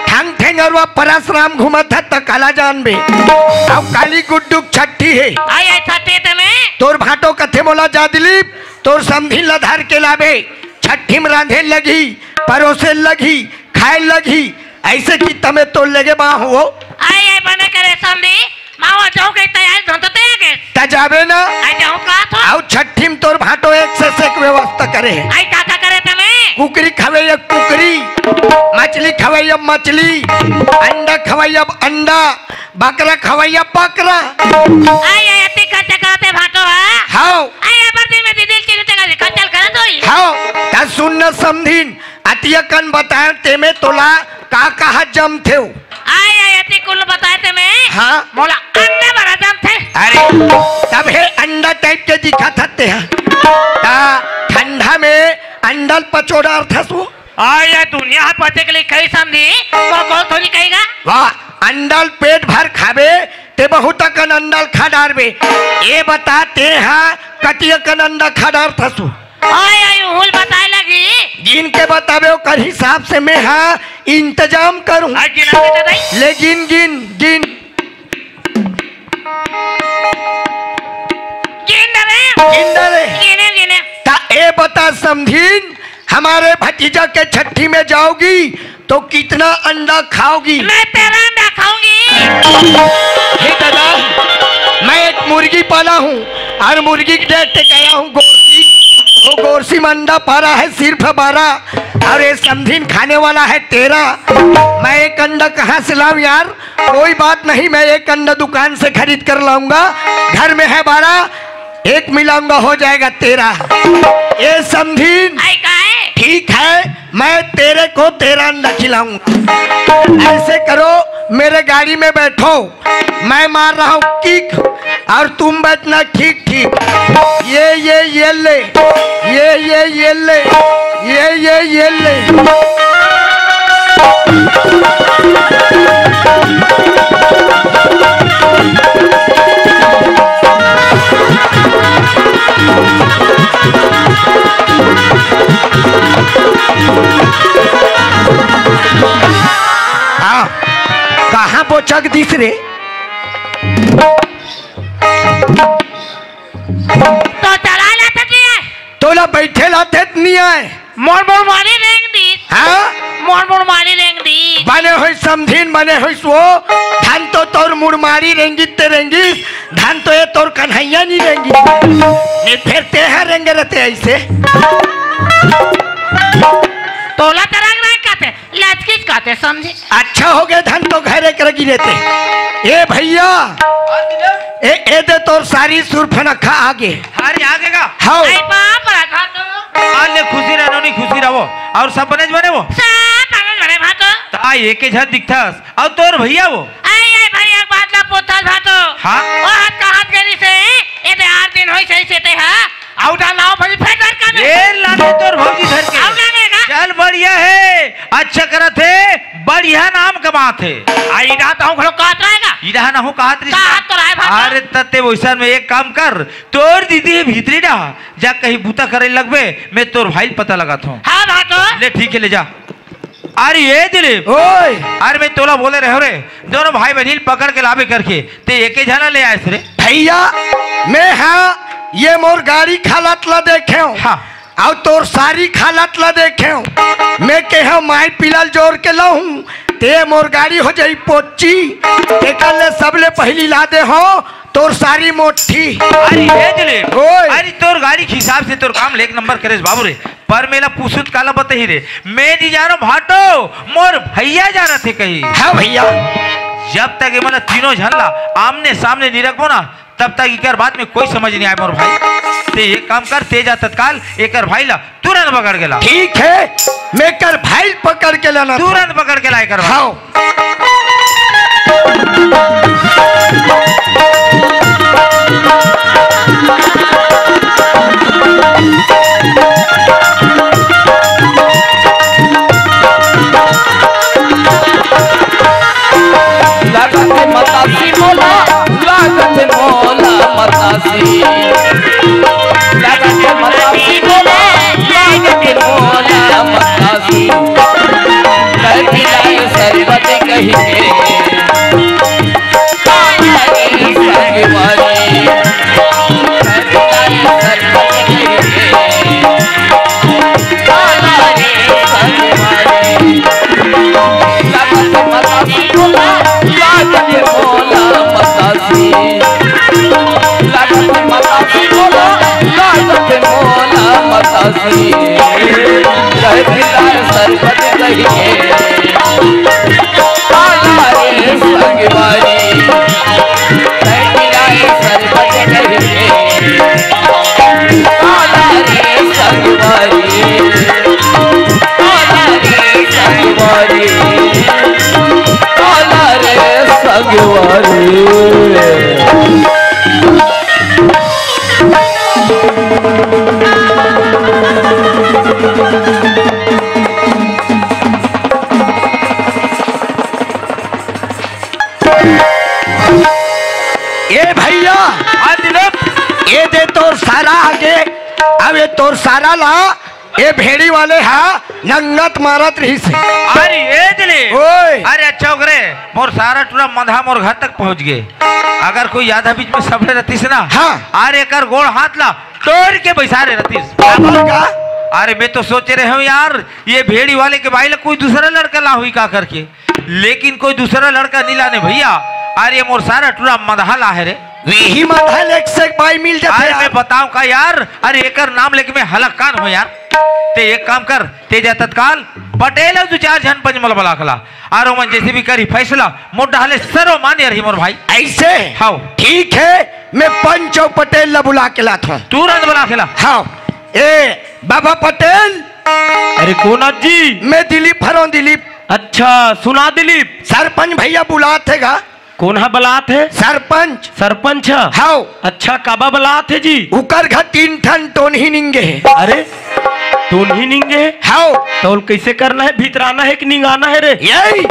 ठंग ठेंगरवा परसराम घूमत ह त कला जानबे। अब काली गुड्डू छट्ठी है। आई, आई, छट्ठी ते में। तोर भाटो कथे मोला जा दिलीप, तोर समधी ल धर के लाबे, छट्ठी म रांधे लगही, परोसे लगही, खाए लगही, ऐसे कि तमे तोर लेगे बा हो। आई, आई, बने करे समधी, मावा जाऊ के तैयार धंधते आगे। त जाबे ना? आई जाऊ का थो? आउ छट्ठी म तोर भाटो एक से एक व्यवस्था करे है। आई का का करे तमे? कुकरी खवे या कुकरी, मछली खवे या मछली, अंडा खवे या अंडा, बकरा खवैया बकरा। आई, आई, अति खर्चा करते भाटो, हाँ? हाओ। आई, अबर दिन में दीदी चिन्ह ते खर्चा करत होई। हाओ, त सुन न समधिन, अतिया कन बताए ते में तोला का कहा जम थेव। आई, आई, अति कुल बताए ते में। हाँ। मोला अंडा बड़ा जम थे। अरे, तब हे अंडा टाइप के दिखा था ते, हाँ। ता ठंडा में अंडल पचोड़ा अर्थसु। आ, ये दुनिया ह पते के लिए कई समझी, तो कौन थोड़ी कहेगा? वाह, अंडल पेट भर खाबे, ते बहुत अकन अंडल खा डारबे। ए बता, ते हा कति अकन अंडा खा डारथसु? आय, आय, हुल बताए लगी। गिन के बताबे, ओकर हिसाब से मैं हा इंतजाम करूं। आ, गिना के तो दई। ले गिन, गिन, गिन। गिन डरे। गिन डरे। गिने, गिने। ता ए बता समधिन, हमारे भतीजा के छट्ठी में जाओगी तो कितना अंडा खाओगी? मैं तेरह अंडा खाऊंगी। हे दादा, मैं एक मुर्गी पाला हूँ और मुर्गी के डेट टिकाया हूँ गोरसी। वो गोरसी में अंडा पा रहा है सिर्फ बारह और ये समधिन खाने वाला है तेरह। मैं एक अंडा कहाँ से लाऊं यार? कोई बात नहीं, मैं एक अंडा दुकान से खरीद कर लाऊंगा, घर में है बारह, एक मिलाऊंगा, हो जाएगा तेरह। ये समधिन? आई काहे? ठीक है, मैं तेरे को तेरह अंडा खिलाऊंगा। ऐसे करो, मेरे गाड़ी में बैठो, मैं मार रहा हूँ किक और तुम बैठना ठीक ठीक। ये, ये, ये ले, ये, ये, ये ले, ये, ये, ये ले। हाँ, कहाँ बोचक दिस रे? तो चला लेते थे। तोला बैठे लाते नहीं आए। मोर मोर मारी रेंग दी। हाँ? मोर मोर मारी रेंग दी। बने होई समधिन, बने होई सो। धन तो तोर मुड़ मारी रेंगी ते रेंगी। धन तो ये तोर कन्हैया नहीं रेंगी। नहीं फिर ते है रेंगे रहते ऐसे। तोला तरंग रंग कहते। लचकिच काते समझे। अच्छा हो गए धन तो घर एक रगी रहते। ए भैया, ए, ए दे तोर सारी सुरफनखा आगे। अरे आगे का? हाओ। आई बाप रे, भाटो। आ ले खुशी रहो, नहीं खुशी रहो। और सब बने बने वो? सब बने बने भाटो। ता एक के झट दिखतास। और तोर भैया वो? आई, आई भैया, बात ला पोतल भाटो। हाँ? ओ सही से ते हा, अउ डाल लाओ भाई, फेर डर का में। ए, लाने तोर भौजी धर के। अउ डाले का? चल, बढ़िया हे, अच्छा करत हे, बढ़िया नाम कमात हे। आई रात अहूं खड़ो कहत रहेगा। इडहा ना हो कहत रहिस का ना। हाथ तो राय भाटो। अरे, तते वइसन में एक काम कर, तोर दीदी हे भीतरी डहा, जा कहीं बूता करे लगबे, मैं तोर भाई ल पता लगात हूं। हां भाटो। ले, ठीक हे, ले जा। अरे ए दिलीप। ओए। अरे मैं तोला बोले रहेंव रे, दोनों भाई बहिनी ल पकड़ के लाबे करके, ते एके झन ला ले आयस रे। भैया, मैं हां ये मोर गाड़ी खालत ला देखेंव। हां। अउ तोर सारी खालत ला देखेंव। मैं कहेंव माई पीला ल जोर के लाहूं, ते मोर गाड़ी हो जाही पोच्ची। तेकर ले सबले पहिली ला दे हों तोर सारी मोट्ठी। अरे ए दिलीप, ओए। अरे तोर गाड़ी के हिसाब से तोर काम ले एक नंबर करेस बाबू रे। पर मेला पुसुत काला बतही रे, मैं नी जानों भाटो, मोर भैया जानत हे कही। हां भैया। जब तक ये मन तीनों झन ला आमने सामने नी रखबो ना, तब तक इकर बात में कोई समझ नी आय मोर भाई। ते एक काम कर, ते जा तत्काल एकर भाई ला तुरंत पकड़ के ला। ठीक हे, मैं एकर भाई ल पकड़ के लाना। तुरंत पकड़ के ला एकर भाई। हां। लागत हे मतासी मोला, लागत हे मोला मतासी। लागत हे मतासी मोला, लागत हे मोला मतासी। कर पिलाए शरबत कहि के। काला रे संगवारी। कर पिलाए शरबत कहि के। काला रे संगवारी। लागत मतासी मोला, लागत मोला मतासी। लागत मतासी मोला, लागत मोला मतासी। कह पिलाए शरबत कहि के। काला रे संगवारी। कह पिलाए शरबत कहि के। काला रे संगवारी, काला रे संगवारी, काला रे संगवारी। ए भैया, हाँ दिलीप। ए दे तोर सारा आगे, अब ए तोर सारा ला, ए भेड़ी वाले हा नंगत मारत रहिस हे। अरे ए दिलीप। ओए। अरे अच्छा हो गे रे, मोर सारा टूरा मंदहा मोर घर तक पहुंच गे। अगर कोई आधा बीच में सबले रहतिस ना, हाँ। अरे एकर गोड़ हाथ ला तोड़ के बैसा रे रहतिस। बाबा का? अरे मैं तो सोचे रहेंव यार, ये भेड़ी वाले के बाई ला कोई दूसरा लड़का ला होही का करके। लेकिन कोई दूसरा लड़का नी लाने भैया। अरे ये मोर सारा टूरा मंदहा ला हे रे। वही मंदहा ले एक से एक बाई मिल जाथे अरे यार। मैं बताओं का यार, अरे एकर नाम लेके मैं हलकान हों यार। ते एक काम कर, ते जा तत्काल पटेल अउ दू चार झन पंच मन ला बला के ला। अरे ओमन जैसे भी करही फैसला, मोर डहा ले सर्वमान्य रही मोर भाई। ऐसे? हाव। ठीक हे, मैं पंच अउ पटेल ला बुला के लात हों। तुरंत बुला के ला। हाव। ए, बाबा पटेल। अरे कोन आत जी? मैं दिलीप हरों, दिलीप। अच्छा, सुना दिलीप। सरपंच भैया बुलात हे गा। कोन हा बलात हे? सरपंच। सरपंच ह? हाव। अच्छा, काबर बलात हे जी? उकर घर तीन ठन टोनही निंगे हे। अरे, टोनही निंगे हे? हाव। त ओला कइसे करना हे? भितराना हे कि निंगाना हे रे? यही।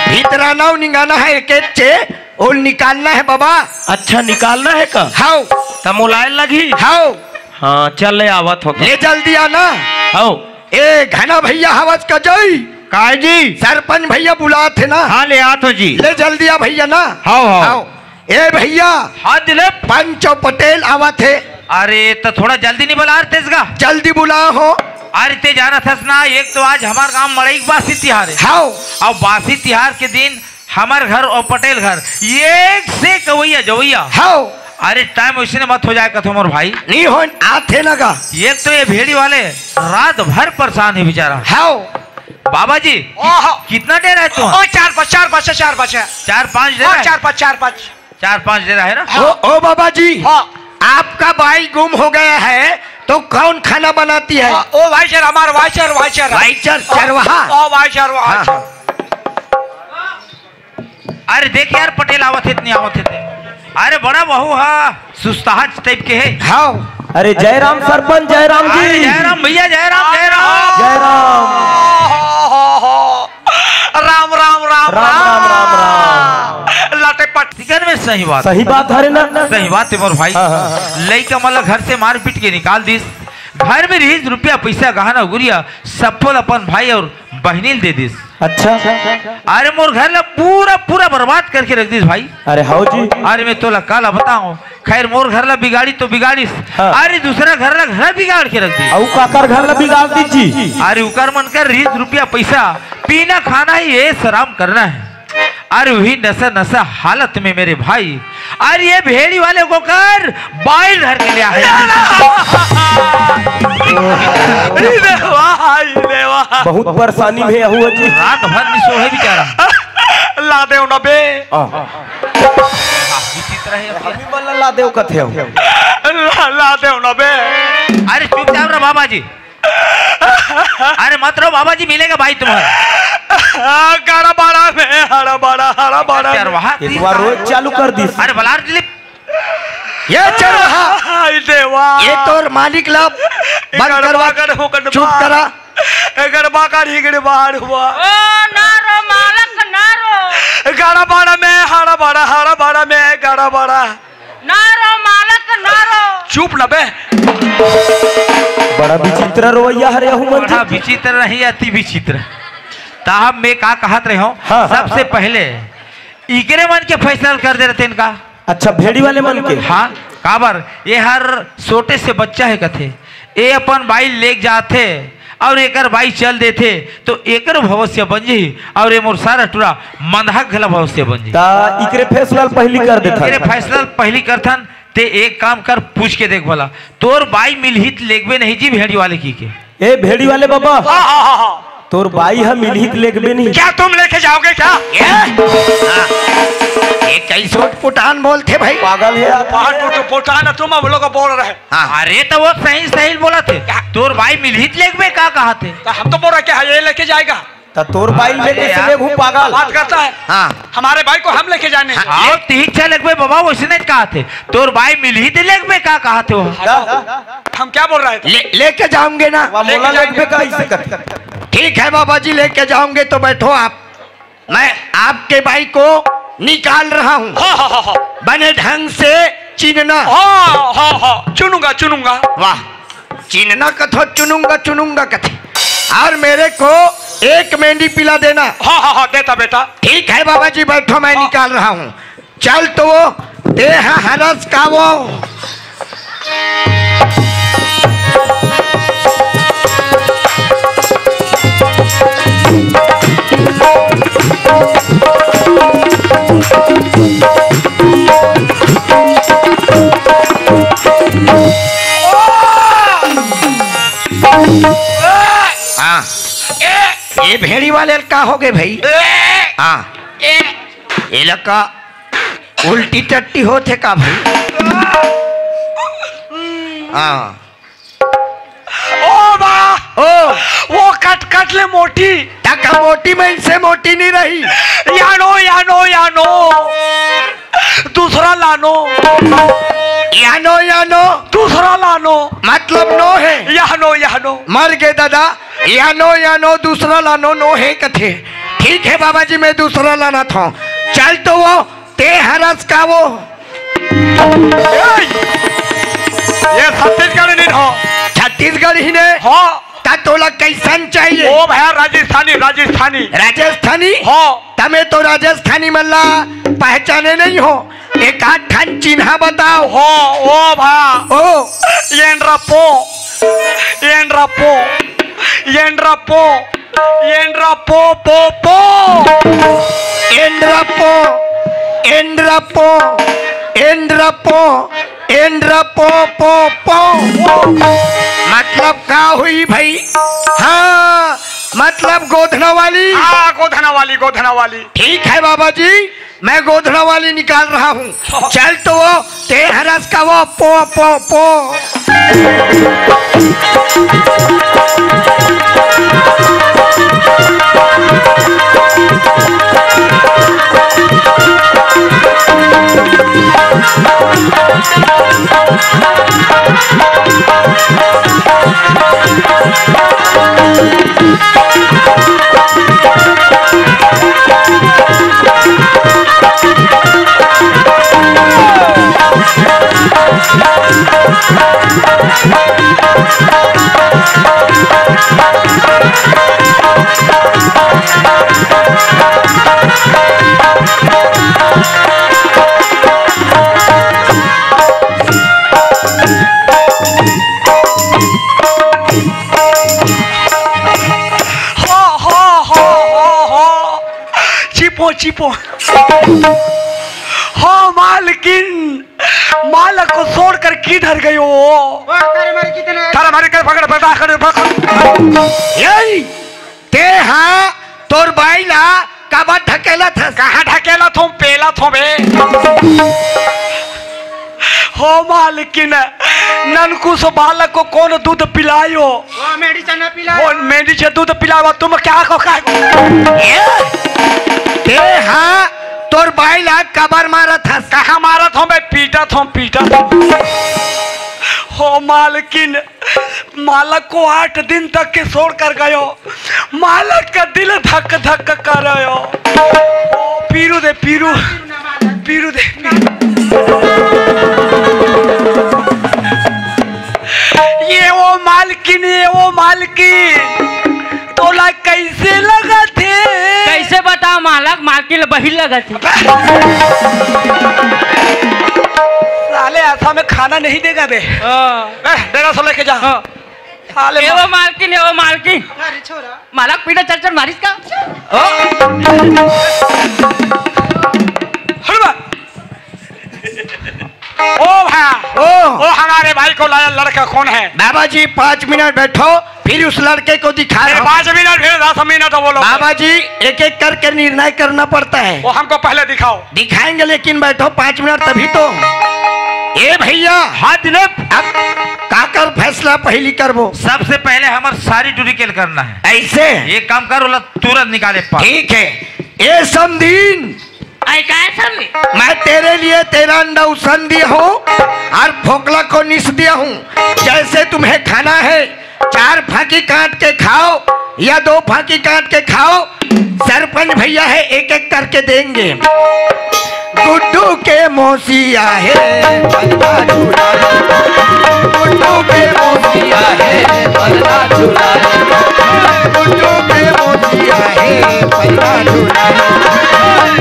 भितराना अउ निंगाना हे एकेच हे। ओला निकालना हे बाबा। अच्छा, निकालना हे का? हाव। त मोला आए लगही? हाव। हाँ, चल ले आवत हों। ले जल्दी आना। हाव। ए घना भैया हवस का जई? काय जी? सरपंच भैया बुलात हे ना। हाँ, ले आत हों जी। ले जल्दी आ भैया ना। हाव, हाव। हाव। ए भैया। हाँ दिलीप। पंच अउ पटेल आवत हे। अरे त थोड़ा जल्दी नी बलात हस गा? जल्दी बुला हो। अरे ते जानत हस ना, एक तो आज हमर गांव मड़ई के बासी तिहार हे। हाव। अउ बासी तिहार के दिन हमर घर अउ पटेल घर एक से कवैया जवैया। हाव। अरे टाइम वइसने मत हो जाए कथों मोर भाई। नी होय, आथे ना गा। एक तो ये भेड़ी वाले रात भर परेशान हे बेचारा। हाव। बाबा जी, ओहो। कितना डेरा हे तुम्हारा? ओ, चार पाँच, चार पाँच, चार पाँच। चार पाँच डेरा हाँ, हे? चार पाँच, चार पाँच। चार पाँच डेरा हे ना? ओ, ओ बाबा जी, हाँ। आपका बाई गुम हो गया है तो कौन खाना बनाती है? हाँ, ओ वाइचर, हमारा वाइचर, वाइचर। वाइचर, चरवाहा? ओ वाइचर, हाँ, वाइचर। हाँ। अरे देख यार, पटेल आवत हे, नहीं आवत हे ते। अरे बड़ा बहू हा, सुस्ताज टाइप के है। हाँ। अरे जय राम सरपंच, जय राम अरे जी। जय राम भैया, जय राम, जय राम। जय राम। राम, राम, राम, राम, राम, राम, राम। लटे पट। ठीक है ना, सही बात। सही बात हरे ना। सही बात है मोर भाई। हाँ, हाँ। लइका मन ला घर से मार पीट के निकाल दिस, घर में रहिस रुपया पैसा गहना गुरिया सब ल अपन भाई और बहिनी ल दे दिस। अच्छा। अरे मोर घर ला पूरा पूरा बर्बाद करके रख दिस भाई। अरे हाउ जी। अरे मैं तोला काला बताऊं, खैर मोर घर ला बिगाड़ी तो बिगाड़िस, हाँ। अरे दूसरा घर ला घर बिगाड़ के रख दिस। अउ काकर घर ला बिगाड़ दिस जी? अरे उकर मन कर रहिस रुपया पैसा, पीना खाना ही ऐश आराम करना है। अरे वही नशा नशा हालत में मेरे भाई, अरे ये भेड़ी वाले को कर बाइल धर के ले आए। ई देवा, ई देवा। बहुत परेशानी में है हुआ जी। रात भर नहीं सोए बेचारा। ला दे ना बे। हाँ। विचित्र है। अभी मल्ला ला दे कथे हो। ला, ला दे ना बे। अरे चुपचाप रह बाबा जी। अरे मत रो बाबा जी, मिलेगा भाई तुम्हारा। गड़बड़ा में, हड़बड़ा, हड़बड़ा। चरवाहा एक बार रोज चालू कर दिस। अरे बलार दिलीप। ये चरवाहा। हाय देवा। ये तोर मालिक ला बंद करवा। गड़बा कर हो गड़बा। चुप करा। गड़बा कर ही गड़बा हुआ। ओ नारो मालक नारो। गड़बड़ा में, हड़बड़ा, हड़बड़ा में, गड़बड़ा। नारो मालक नारो। चुप ना बे। बड़ा विचित्र रोवैया हरे अहू मन बड़ा जी। विचित्र नहीं, अति विचित्र। ताहब मैं का कहत रहे हूँ, हाँ, हाँ, सबसे हाँ। पहले इकरे मन के फैसला कर दे रहते इनका। अच्छा, भेड़ी वाले मन के? हाँ, काबर ये हर छोटे से बच्चा है कथे, ये अपन बाई लेके जाथे और एकर बाई चल देथे, तो एकर भविष्य बन जही और ये मोर सारा टूरा मंदहा घला भविष्य बन जही। ता इकरे फैसला ल पहली कर देथन। इकरे फैसला ल पहली करथन, ते एक काम कर, पूछ के देख भला, तोर बाई मिलही त लेगबे नहीं जी भेड़ी वाले की के? ए भेड़ी वाले बाबा, हाँ, हाँ, हाँ, हाँ। तोर बाई ह मिलही त लेगबे नहीं। क्या तुम लेके जाओगे क्या? ये? हाँ। ये कैसे उटपुटान बोलथे भाई? पागल है यार। पहाड़ पुट-, पुटान तुम हम लोग बोल रहे। हाँ। अरे तो वो सही सही बोलथे। क्या? तोर बाई मिलही त लेगबे का कहथे? तो हम तो बोल रहे क्या है, ये लेके जाएगा? त तोर बाई ल लेके अरे से यार। लेगहूँ पागल। बात करता है। हाँ। हमारे भाई को हम लेके जाने। हाँ, तीन चार लेगबे बाबा, वैसने कहथे। तोर बाई मिलही त लेगबे का कहथे वो? हाँ, तो हम क्या बोल रहे थे? ले, लेके जाऊंगे ना। वा मोला लेके लेगबे जाएंगे। का इसे कर। ठीक है बाबा जी, लेके जाऊंगे तो बैठो आप। मैं आपके बाई को निकाल रहा हूँ। हाँ, हाँ, हाँ, हाँ। बने ढंग से चीनना। हाँ, हाँ, हाँ, चुनूंगा, चुनूंगा। वाह, चीनना कथो, चुनूंगा, चुनूंगा कथे। और मेरे को एक मेंढी पिला देना। हाँ, हाँ, हाँ, देता बेटा। ठीक है बाबा जी, बैठो, मैं हाँ। निकाल रहा हूँ। चल तो वो देह हरस का वो। हाँ, ये भेड़ी वाले का हो गए भाई? हाँ, ये लगा उल्टी टट्टी होथे का भाई? हाँ। ओ बा! ओ! वो कट कट ले मोटी। तक मोटी में इनसे मोटी नहीं रही। यानो, यानो, यानो। दूसरा लानो। यानो, यानो। दूसरा लानो। मतलब नो है। यानो, यानो। मर गए दादा। यानो, यानो, दूसरा लानो, नो है कथे। ठीक है बाबा जी, मैं दूसरा लाना था। चल तो वो ते हरस का वो। ए, ये छत्तीसगढ़ नहीं हो। छत्तीसगढ़ ही ने। हो। ता तोला कैसन चाहिए? ओ भैया, राजस्थानी, राजस्थानी। राजस्थानी? हो। तमे तो राजस्थानी मल्ला पहचाने नहीं हो। एक आध ठन चिन्हा बताओ। हो, ओ भा। ओ। एंड्रा पो। एंड्रा पो। एंड्रा पो। एंड्रा पो, पो, पो। एंड्रा पो। एंड्रा पो। एंड्रा पो। एंड्रा पो, पो, पो। मतलब का हुई भाई? हाँ, मतलब गोधना वाली। हाँ, गोधना वाली, गोधना वाली। ठीक है बाबा जी, मैं गोधना वाली निकाल रहा हूँ। चल तो वो ते हरस का वो पो, पो, पो। हो, हो, हो, हो, हो। चिपो, चिपो। हो मालकिन, मालक को छोड़कर किधर गयो? वो तेरे मारे कितने? थारा मारे कर पकड़, पकड़, पकड़, पकड़। यही, ते हाँ, तोर बाई ला काबर ढकेलत हस? कहाँ ढकेलत हों, पेलत हों बे। हो मालकिन, ननकू सो बालक को कौन दूध पिलायो? वो मेरी चना पिला। वो मेरी से दूध पिलावा, तुम क्या को, क्या को? ए, ते हाँ, तोर बाई ला काबर मारत हस? कहाँ मारत हों बे? पीटत हों, पीटत हों। हो मालकिन, मालक को आठ दिन तक के छोड़ कर गयो। मालक का दिल धक धक कर रहो। पीरू दे, पीरू। पीरू दे, पीरू। ये वो मालकिन, ये वो मालकिन। तोला कैसे लगथे? कैसे बता मालक, मालकिन ल बहिर लगथे। साले ऐसा में खाना नहीं देगा बे। हाँ। ए, डेढ़ सौ लेके जा। हाँ। साले ए वो मालकिन, ए वो मालकिन। अरे छोरा। मालक पीना चल चल मारिस का? ओ। हट बा। ओ भा। ओ। ओ हमारे भाई को लाया लड़का कौन है? बाबा जी, पाँच मिनट बैठो, फिर उस लड़के को दिखा रहा हूँ। पाँच मिनट, फिर दस मिनट बोलो। बाबा जी, एक एक करके निर्णय करना पड़ता है। वो हमको पहले दिखाओ। दिखाएंगे, लेकिन बैठो पाँच मिनट तभी तो। ए भैया। हाँ दिलीप। अब काकर फैसला पहली करबो? सबसे पहले हमर सारी टुरी के ल करना है। ऐसे? एक काम कर, ओला तुरंत निकाले पा। ठीक है। ए समधीन। आई का है समधी? मैं तेरे लिए तेरा अंडा उसन दिया हूँ और फोकला को निस दिया हूँ। जैसे तुम्हें खाना है, चार फांकी काट के खाओ या दो फांकी काट के खाओ, सरपंच भैया है, एक एक करके देंगे। गुड्डू के मौसिया है, बलना झूला है। गुड्डू के मौसिया है, बलना झूला है। गुड्डू के मौसिया है, बलना झूला है।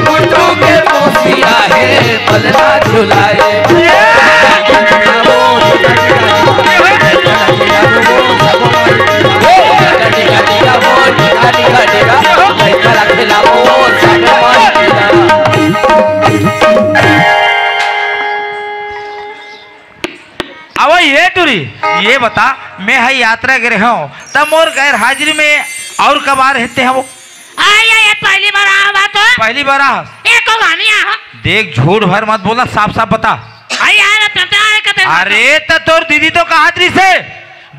गुड्डू के मौसिया है, बलना झूला है। अब ये टुरी, ये बता, मैं ह यात्रा गे रहेंव, त मोर गैर हाजिरी में अउ कब आ रहे ते हव? आय, आय, पहली बार आवा तो। पहली बार आ? एको घानी आहा। देख, झूठ भर मत बोला, साफ साफ बता। अरे यार, अब तब तक आए कते अरे, त तोर दीदी तो कहत रहिसे,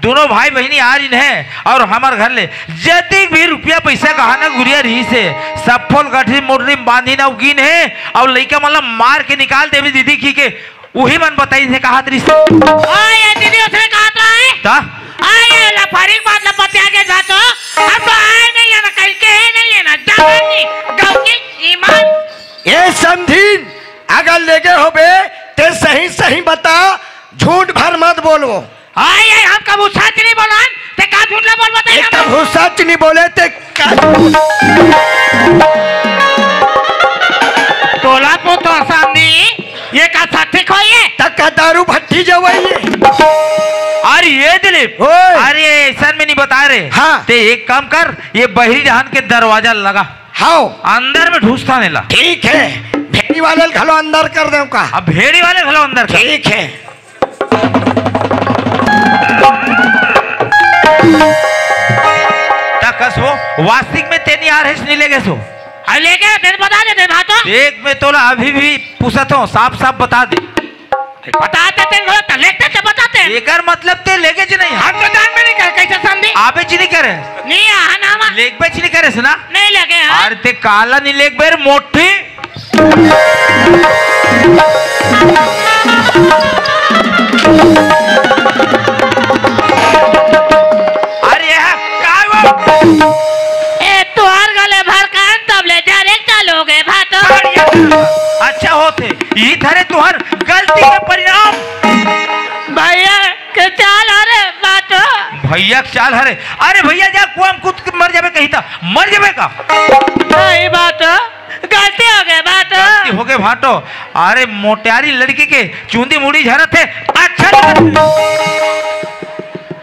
दोनों भाई बहिनी आ रहिन हे अउ हमर घर ले जतिक भी रुपया पैसा गहना गुरिया रहिसे, सब फोल गठरी मोटरी म बांधिन अउ गिन हे अउ लइका मन ला मार के निकाल देबे दीदी कहिके, उही मन बताइस हे कहत रहिसे। ओए, ये दीदी उसने कहा तो है? त? आय, ये लफारी बात लपटिया के जा तो, अब तो आए नहीं लेना, कहीं के है नहीं लेना, जाना नहीं, गाँव की ईमान। ए समधीन, अगर लेगे होबे, ते सही सही बता, झूठ भर मत बोलबो। आय, आय, हम कभू सच नहीं बोलन, ते का झूठ ला बोलबो ते? ए, कभू सच नहीं बोले, ते का? तोला तो, तो सामने, ये का सच ठीक होई है? त का दारू भट्टी जवई है? अरे ये दिलीप, ओए। अरे ऐसा में नहीं बता रहे। हाँ। ते एक काम कर, ये बहरी डहन के दरवाजा लगा। हाव। अंदर में ढूंसता नहीं ला। ठीक है, भेड़ी वाले घलो अंदर कर दे का? अब भेड़ी वाले घलो अंदर कर। ठीक है। त कस वो, वास्तविक में ते नहीं आ रहे, नहीं लेगे सो। अरे लेगे, तेरे बता दे, तेरे भातो। देख, मैं तोला अभी भी पूछत हूँ, साफ साफ बता दे। बता दे, तेरे को तो लेते, तो बता दे। एकर मतलब ते लेगे च नहीं। हम तो जान में नहीं कर, कैसे समझी? आबे च नहीं करे। नहीं, आहा ना, आवा। लेगबे च नहीं करे से ना? नहीं लेगे, हाँ। अरे ते काला नहीं लेगबे रे मोटी। अरे, ये है, काय वो? ए, तुहर गले भर कान तब ले जा रे, चलो गे भातो। अच्छा होते, ये धरे तुहर गलती के परिणाम। भैया, भैया के चाल हरे। अरे भैया, जा कुआं में कूद के मर जाबे कही त, मर जाबे का? सही बात हो, गलती हो गए बात हो। गलती हो गए भाटो। अरे मोटारी लड़की के चूंदी मुड़ी झरत है, अच्छा लगत है।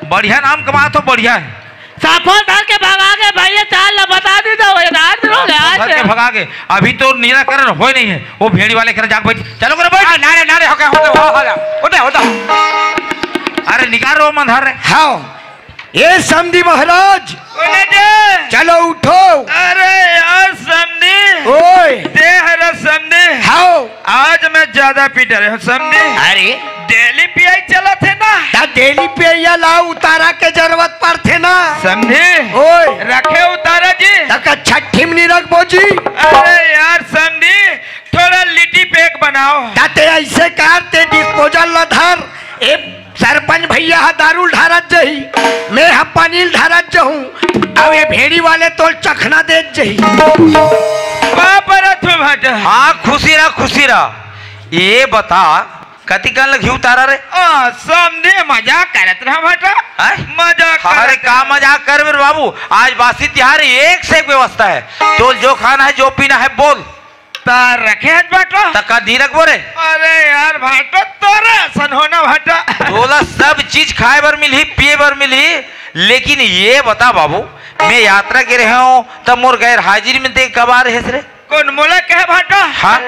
बढ़िया नाम कमात हो, बढ़िया है। साफल धर के भगा के भैया चाल ला बता दी तो ये रात हो गया आज। धर के भगा के, अभी तो निराकरण होए नहीं है। वो भेड़ी वाले के जाके बैठ, चलो करे बैठ। हाँ, नारे, नारे, हो गया, हो गया, हो गया, हो गया, हो गया। अरे निकाल रो मन धर रे। हाँ। ए समधी महाराज, बोले जी। चलो उठो। अरे यार समधी। ओए। दे हरा समधी। हाओ। आज मैं ज्यादा पी डरे हूँ समधी। अरे। डेली पियाई चलत हे ना। त डेली पियइया ला उतारा के जरूरत पड़थे ना। समधी। ओए। रखे उतारा जी। त का छट्ठी में नहीं रखबो जी। अरे यार समधी, थोड़ा लिट्टी पैक बनाओ। त ते ऐसे कर, ते डिस्पोजल ला धर। ए सरपंच भैया ह दारू ढारत जही, मैं ह पानी ढारत जहूँ, अउ ये भेड़ी वाले तोल चखना देत जही। बाप रे, तू भाटा। हाँ, खुशी रह, खुशी रह। ये बता, कति कन लगी उतारा रे? आ, समधी मजाक करत रहा भाटा। हैं? मजाक हाँ, अरे करत का रहा। मजाक करबे रे बाबू, आज बासी तिहार, एक से एक व्यवस्था है। तोल जो खाना है, जो पीना है, बोल। त रखे हस भाटो? त का नहीं रखबो रे? अरे यार भाटो, तोरे असन होना भाटो। तोला सब चीज खाए बर मिलही, पिए बर मिलही, लेकिन ये बता बाबू, मैं यात्रा गे रहे हूँ, त मोर गैर हाजिरी में ते कब आ रहे रे? कोन मोला कहे भाटो? हाँ।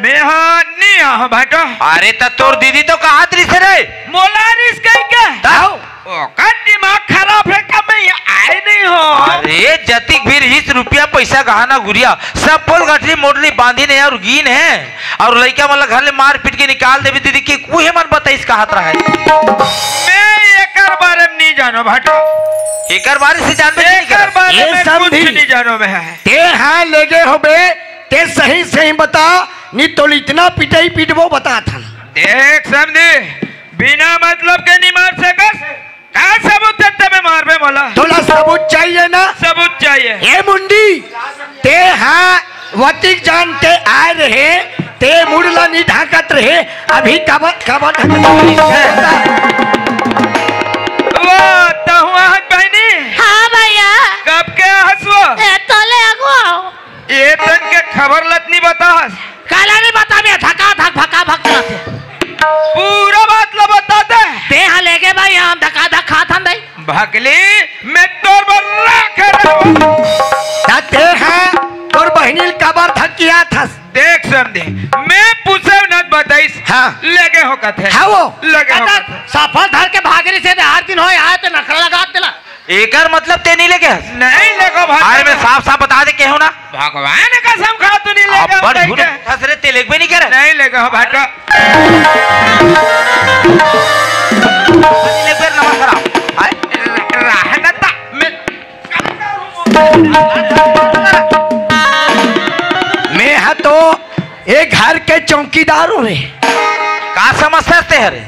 मैं हा नहीं आहा भाटो। अरे त तोर दीदी तो कहत रहिस रे। मोला रिस कही के? त? ओकर दिमाग खराब हे का, मैं आए नहीं हो। अरे, जतिक भी रहिस रुपया, पैसा, गहना, गुरिया, सब पोल गठरी मोटरी बांधिन हे अउ गीन हे। अउ लइका मन ला घर ले मार पीट के निकाल देबे दीदी के, उहे मन बताइस कहत रहे। मैं एकर बारे में नहीं जानो भाटो। एकर बारे से जानबे नहीं एकर करत। बारे ये में कुछ समधी। नहीं जानो मैं। ते हाँ लेगे होबे, ते सही सही बता, नहीं तो इतना पिटाई पीटबो बता था। देख समधी, बिना मतलब के नहीं मार सकस। का सबूत हे तबे मारबे मोला? तोला सबूत चाहिए ना? सबूत चाहिए। ए मुंडी, ते हा वतिक जान ते आए रहे, ते मुड़ ला नहीं ढाकत रहे, अभी कबर, कबर ढाकत रहे। वाह, तहु आहत बहिनी? हाँ भैया। कब के हसुआ? ए, तोले अगुआ। ए तन के खबर लत नहीं बतास। काला नहीं बता बे, धका धक, भका भक चलत हे। पूरा बात ला बता दे। ते हा लेगे भाई, हम धका धक खात हन दई। भकली, मैं तोर बर राखे रहूं। त ते हा तोर बहिनी ल काबर धकियाथस? देख समधी, मैं पूछे न बताइस। हाँ। लेगे हो कथे। हाँ वो। लेगे हो कथे। सफल धर के भागरी से आठ दिन होए, आए ते नखरा लगा देला। एकर मतलब ते नहीं लेगे हस? नहीं लेगो भाटो। अरे मैं साफ साफ बता दे के हूँ ना। भगवान कसम खा तू नहीं लेगे अब बड़ झूठ बोलथस रे, ते लेगबे नहीं करे। नहीं लेगे हो भाटो। नहीं लेगबे नमक खराब। हाय। रहना ता मैं मैं हा तो ए घर के चौकीदार हूँ रे। का समझथस ते हरे?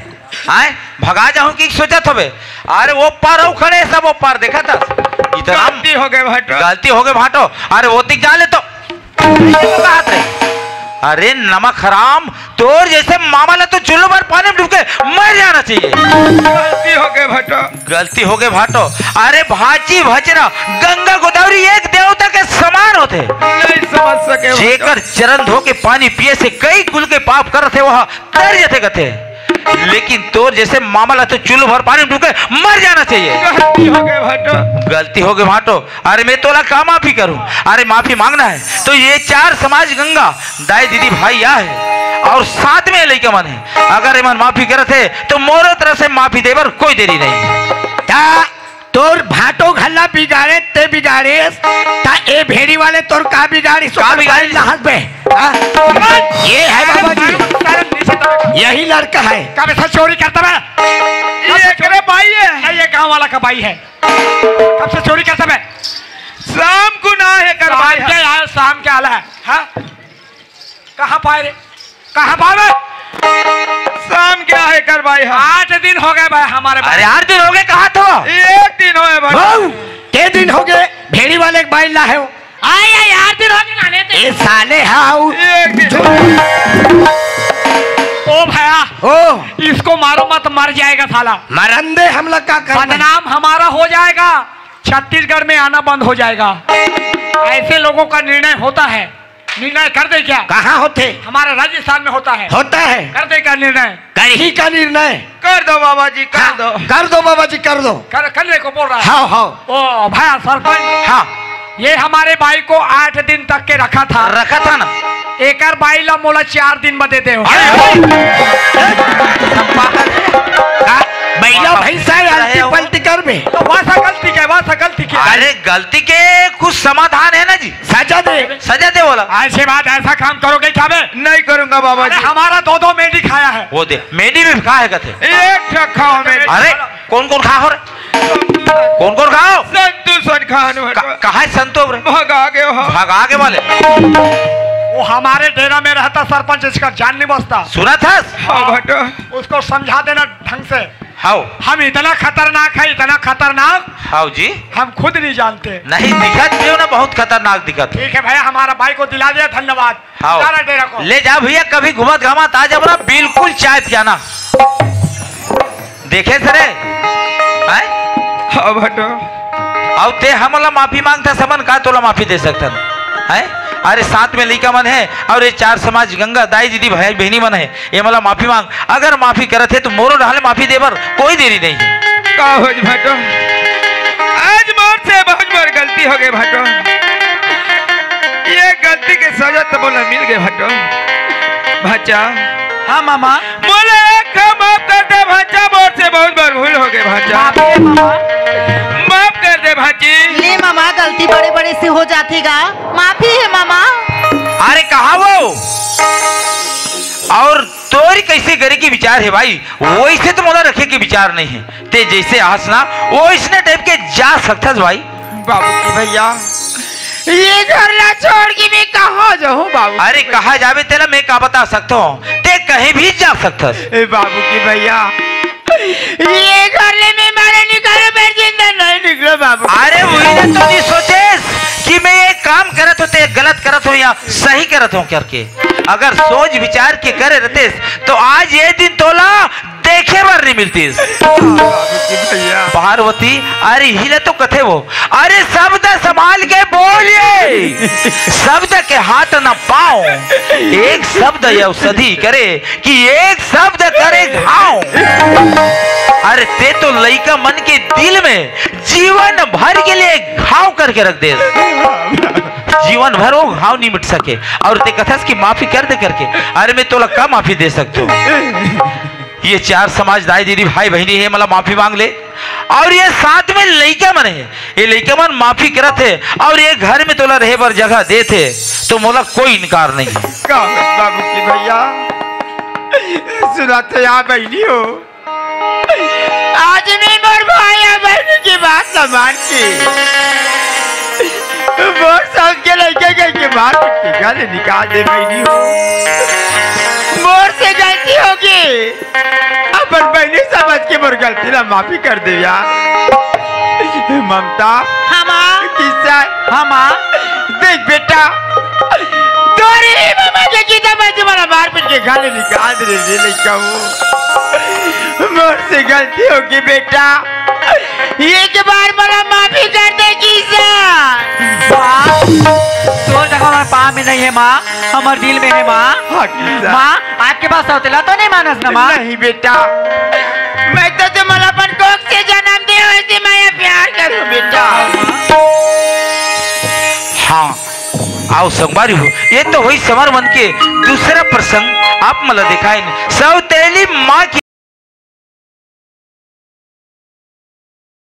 आय, भगा जाहूं कि सोचत हवे? अरे वो पार अउ खड़े, सब वो पार देखत हस। इतना गलती हो गए भाटो। गलती हो गए भाटो। अरे वो तिक जा ले तो। कहात रहे। अरे नमक हराम, तोर जैसे मामा ला तो चुल्लू भर पानी में डूब के मर जाना चाहिए। गलती हो गए भाटो। गलती हो गए भाटो। अरे भांची भचरा गंगा गोदावरी एक देवता के समान होथे। नहीं समझ सके भाटो। जेकर चरण धो के पानी पिए से कई कुल के पाप करत हे, वह तर जथे कथे। लेकिन तोर जैसे मामा ला तो चुल्लू भर पानी में डूब के मर जाना चाहिए। गलती हो गए भाटो। गलती हो गए भाटो। अरे मैं तोला का माफी करूं? अरे माफी मांगना है तो ये चार समाज गंगा, दाई दीदी भाई या है और साथ में लइका मन है। अगर एमन माफी करत हे तो मोरो तरफ से माफी देबर कोई देरी नहीं। ता तोर भाटो घल्ला बिगाड़े ते बिगाड़ेस, ता ए भेड़ी वाले तोर का बिगाड़िस? का ओकर बिगाड़िस? बारे नहस बे। हाँ? ये है बाबा जी, यही लड़का है। कब से चोरी करता मैं? ये एकरे बाई है। नहीं, ये गांव वाला का बाई है। कब से चोरी करता मैं? शाम को ना है कर शाम बाई के है। आया, शाम के आला है। हाँ? कहाँ पाए रे? कहाँ पावे? शाम क्या है कर भाई? हाँ। आठ दिन हो गए भाई हमारे भाई। अरे आठ दिन हो गए, कहाँ था? एक दिन होए भाई। हो, के दिन हो गए? भेड़ी वाले के बाई ला है वो। आय, आय, आठ दिन हो गए नाने ते। ए साले हाउ। एक दिन। ओ भया, ओ। इसको मारो मत, मर जाएगा साला। मरन दे, हमला का करना? बदनाम हमारा हो जाएगा, छत्तीसगढ़ में आना बंद हो जाएगा। ऐसे लोगों का निर्णय होता है। निर्णय कर दे क्या? कहाँ होते? हमारा राजस्थान में होता है। होता है। कर दे क्या निर्णय? करही का निर्णय? कर दो बाबा जी, कर हाँ, दो। कर दो बाबा जी, कर दो। कर, करने को बोल रहा है। हाँ, हाँ। ओ भाई सरपंच। हाँ। ये हमारे बाई को आठ दिन तक के रखा था। रखा था ना। एकर बाई ला मोला चार दिन में दे दे। अरे, हाँ, भैया, भैंसा है, अरे, अल्टी पल्टी कर में। तो वैसा गलती क्या, वैसा गलती क्या? अरे, गलती के कुछ समाधान है ना जी। सजा दे। सजा दे बोला। ऐसी बात, ऐसा काम करोगे क्या बे? नहीं करूंगा बाबा अरे, जी। हमारा दो दो मेंढी खाया है। वो दे, मेंढी भी खा है कहते। एक ठो खाओ मेंढी। अरे, कौन कौन खा हो रे? कौन कौन खाओ? संतू सन खान का, कहाँ है संतू रे? भगा के हो। भगा के वाले। वो हमारे डेरा में रहता सरपंच, इसका जान नहीं बचता। सुना था? हाँ बेटा। उसको समझा देना ढंग से। हाउ। हम इतना खतरनाक है, इतना खतरनाक। हाउ जी। हम खुद नहीं जानते। नहीं दिखत क्यों ना, बहुत खतरनाक दिखत। ठीक है भैया, हमारा बाई को दिला दिया, धन्यवाद। हाउ। जा रहा डेरा को। ले जा भैया, कभी घूमत घामत आ जाब ना, बिल्कुल चाय पियाना। देखे सरे? हैं? हाँ बेटा। अउ ते हमला माफी मांगता, समन का तोला माफी दे सकथन? हैं? अरे साथ में लइका मन है, अउ ये चार समाज गंगा दाई दीदी भाई बहनी मन है, ये मला माफी मांग। अगर माफी करत है तो मोरो डहाले माफी दे बर कोई देरी नहीं है। का हो भाटो, आज मोर से बहुत बड़ गलती हो गई भाटो। ये गलती के सजा तो मोला मिल गए भाटो। भाचा। हाँ मामा। मोला एक माफ कर दे भाचा, मोर से बहुत बड़ भूल हो गए भाचा। माफी है मामा। माफ कर दे भाची। ले मामा, गलती बड़े बड़े से हो जाती गा, माफी है मामा। अरे कहा वो? अउ तोरी कैसे करे के विचार है भाई, वैसे तो मोला रखे के विचार नहीं है। ते जैसे आस ना, वैसने टाइप के जा सकथस भाई। बाबू की भैया, ये घर ला छोड़ के मैं कहाँ जाऊँ बाबू? अरे कहाँ जाबे तेला मैं का बता सकता हूँ, ते कहीं भी जा सकथस। ए बाबू की भैया, ये घर ले मैं मारे निकालो, मैं जिंदा नहीं निकलो बाबू। अरे वही ना तो नहीं सोचेस कि मैं ये काम करत हों ते गलत करत हों या सही करत हों करके। अगर सोच विचार के करे रहतेस तो आज ये दिन तोला देखे बर नहीं मिलतीस। बाबू की भैया। पार्वती, अरे हिले तो कथे वो, अरे शब्द संभाल के बोलिए, शब्द के हाथ न पाओ, एक शब्द औषधि करे कि एक शब्द करे घाव। अरे ते तो लइका मन के दिल में जीवन भर के लिए घाव करके रख दे, जीवन भर वो घाव नहीं मिट सके। अउ ते कथस कि माफी कर दे करके, अरे मैं तोला का माफी दे सकता हूँ? ये चार समाज दाई दीदी भाई बहनी है, मला माफी मांग ले। अउ ये साथ में लइका मन है, ये लइका मन माफी करत है अउ ये घर में तोला रहे बर जगह देत है, तो मोला कोई इनकार नहीं है। का बाबू की भैया, सुनाते या बहनी हो, आज मैं मोर भाई या बहनी की बात न मान के मोर समझ के लइका कह के मार के टीका ले निकाल दे बहनी हो। मोर से गलती होगी, अपन बहनी समझ के मोर गलती ला माफी कर दे यार। ममता। हाँ माँ। किसन। हाँ माँ। देख बेटा, तोरी ही मामा के गीता में तुम्हारा मारपीट के गाली निकाल दे रे लइका हो। मोर से गलती होगी बेटा, एक बार मोला माफी कर दे किसन। माँ, तोर जगह हमारे पाँव में नहीं है माँ, हमारे दिल में है माँ। हाँ, किसन। माँ, आपके पास सौतेला तो नहीं मानस ना माँ? नहीं बेटा, मैं तो तुम्हारा अपन कोख से जन्म दे, वैसे मैं ये प्यार करूँ बेटा। हाँ, आओ संगवारी हो, ये तो हुई समर मन के दूसरा प्रसंग। आप मला दिखाइन सौतेली माँ की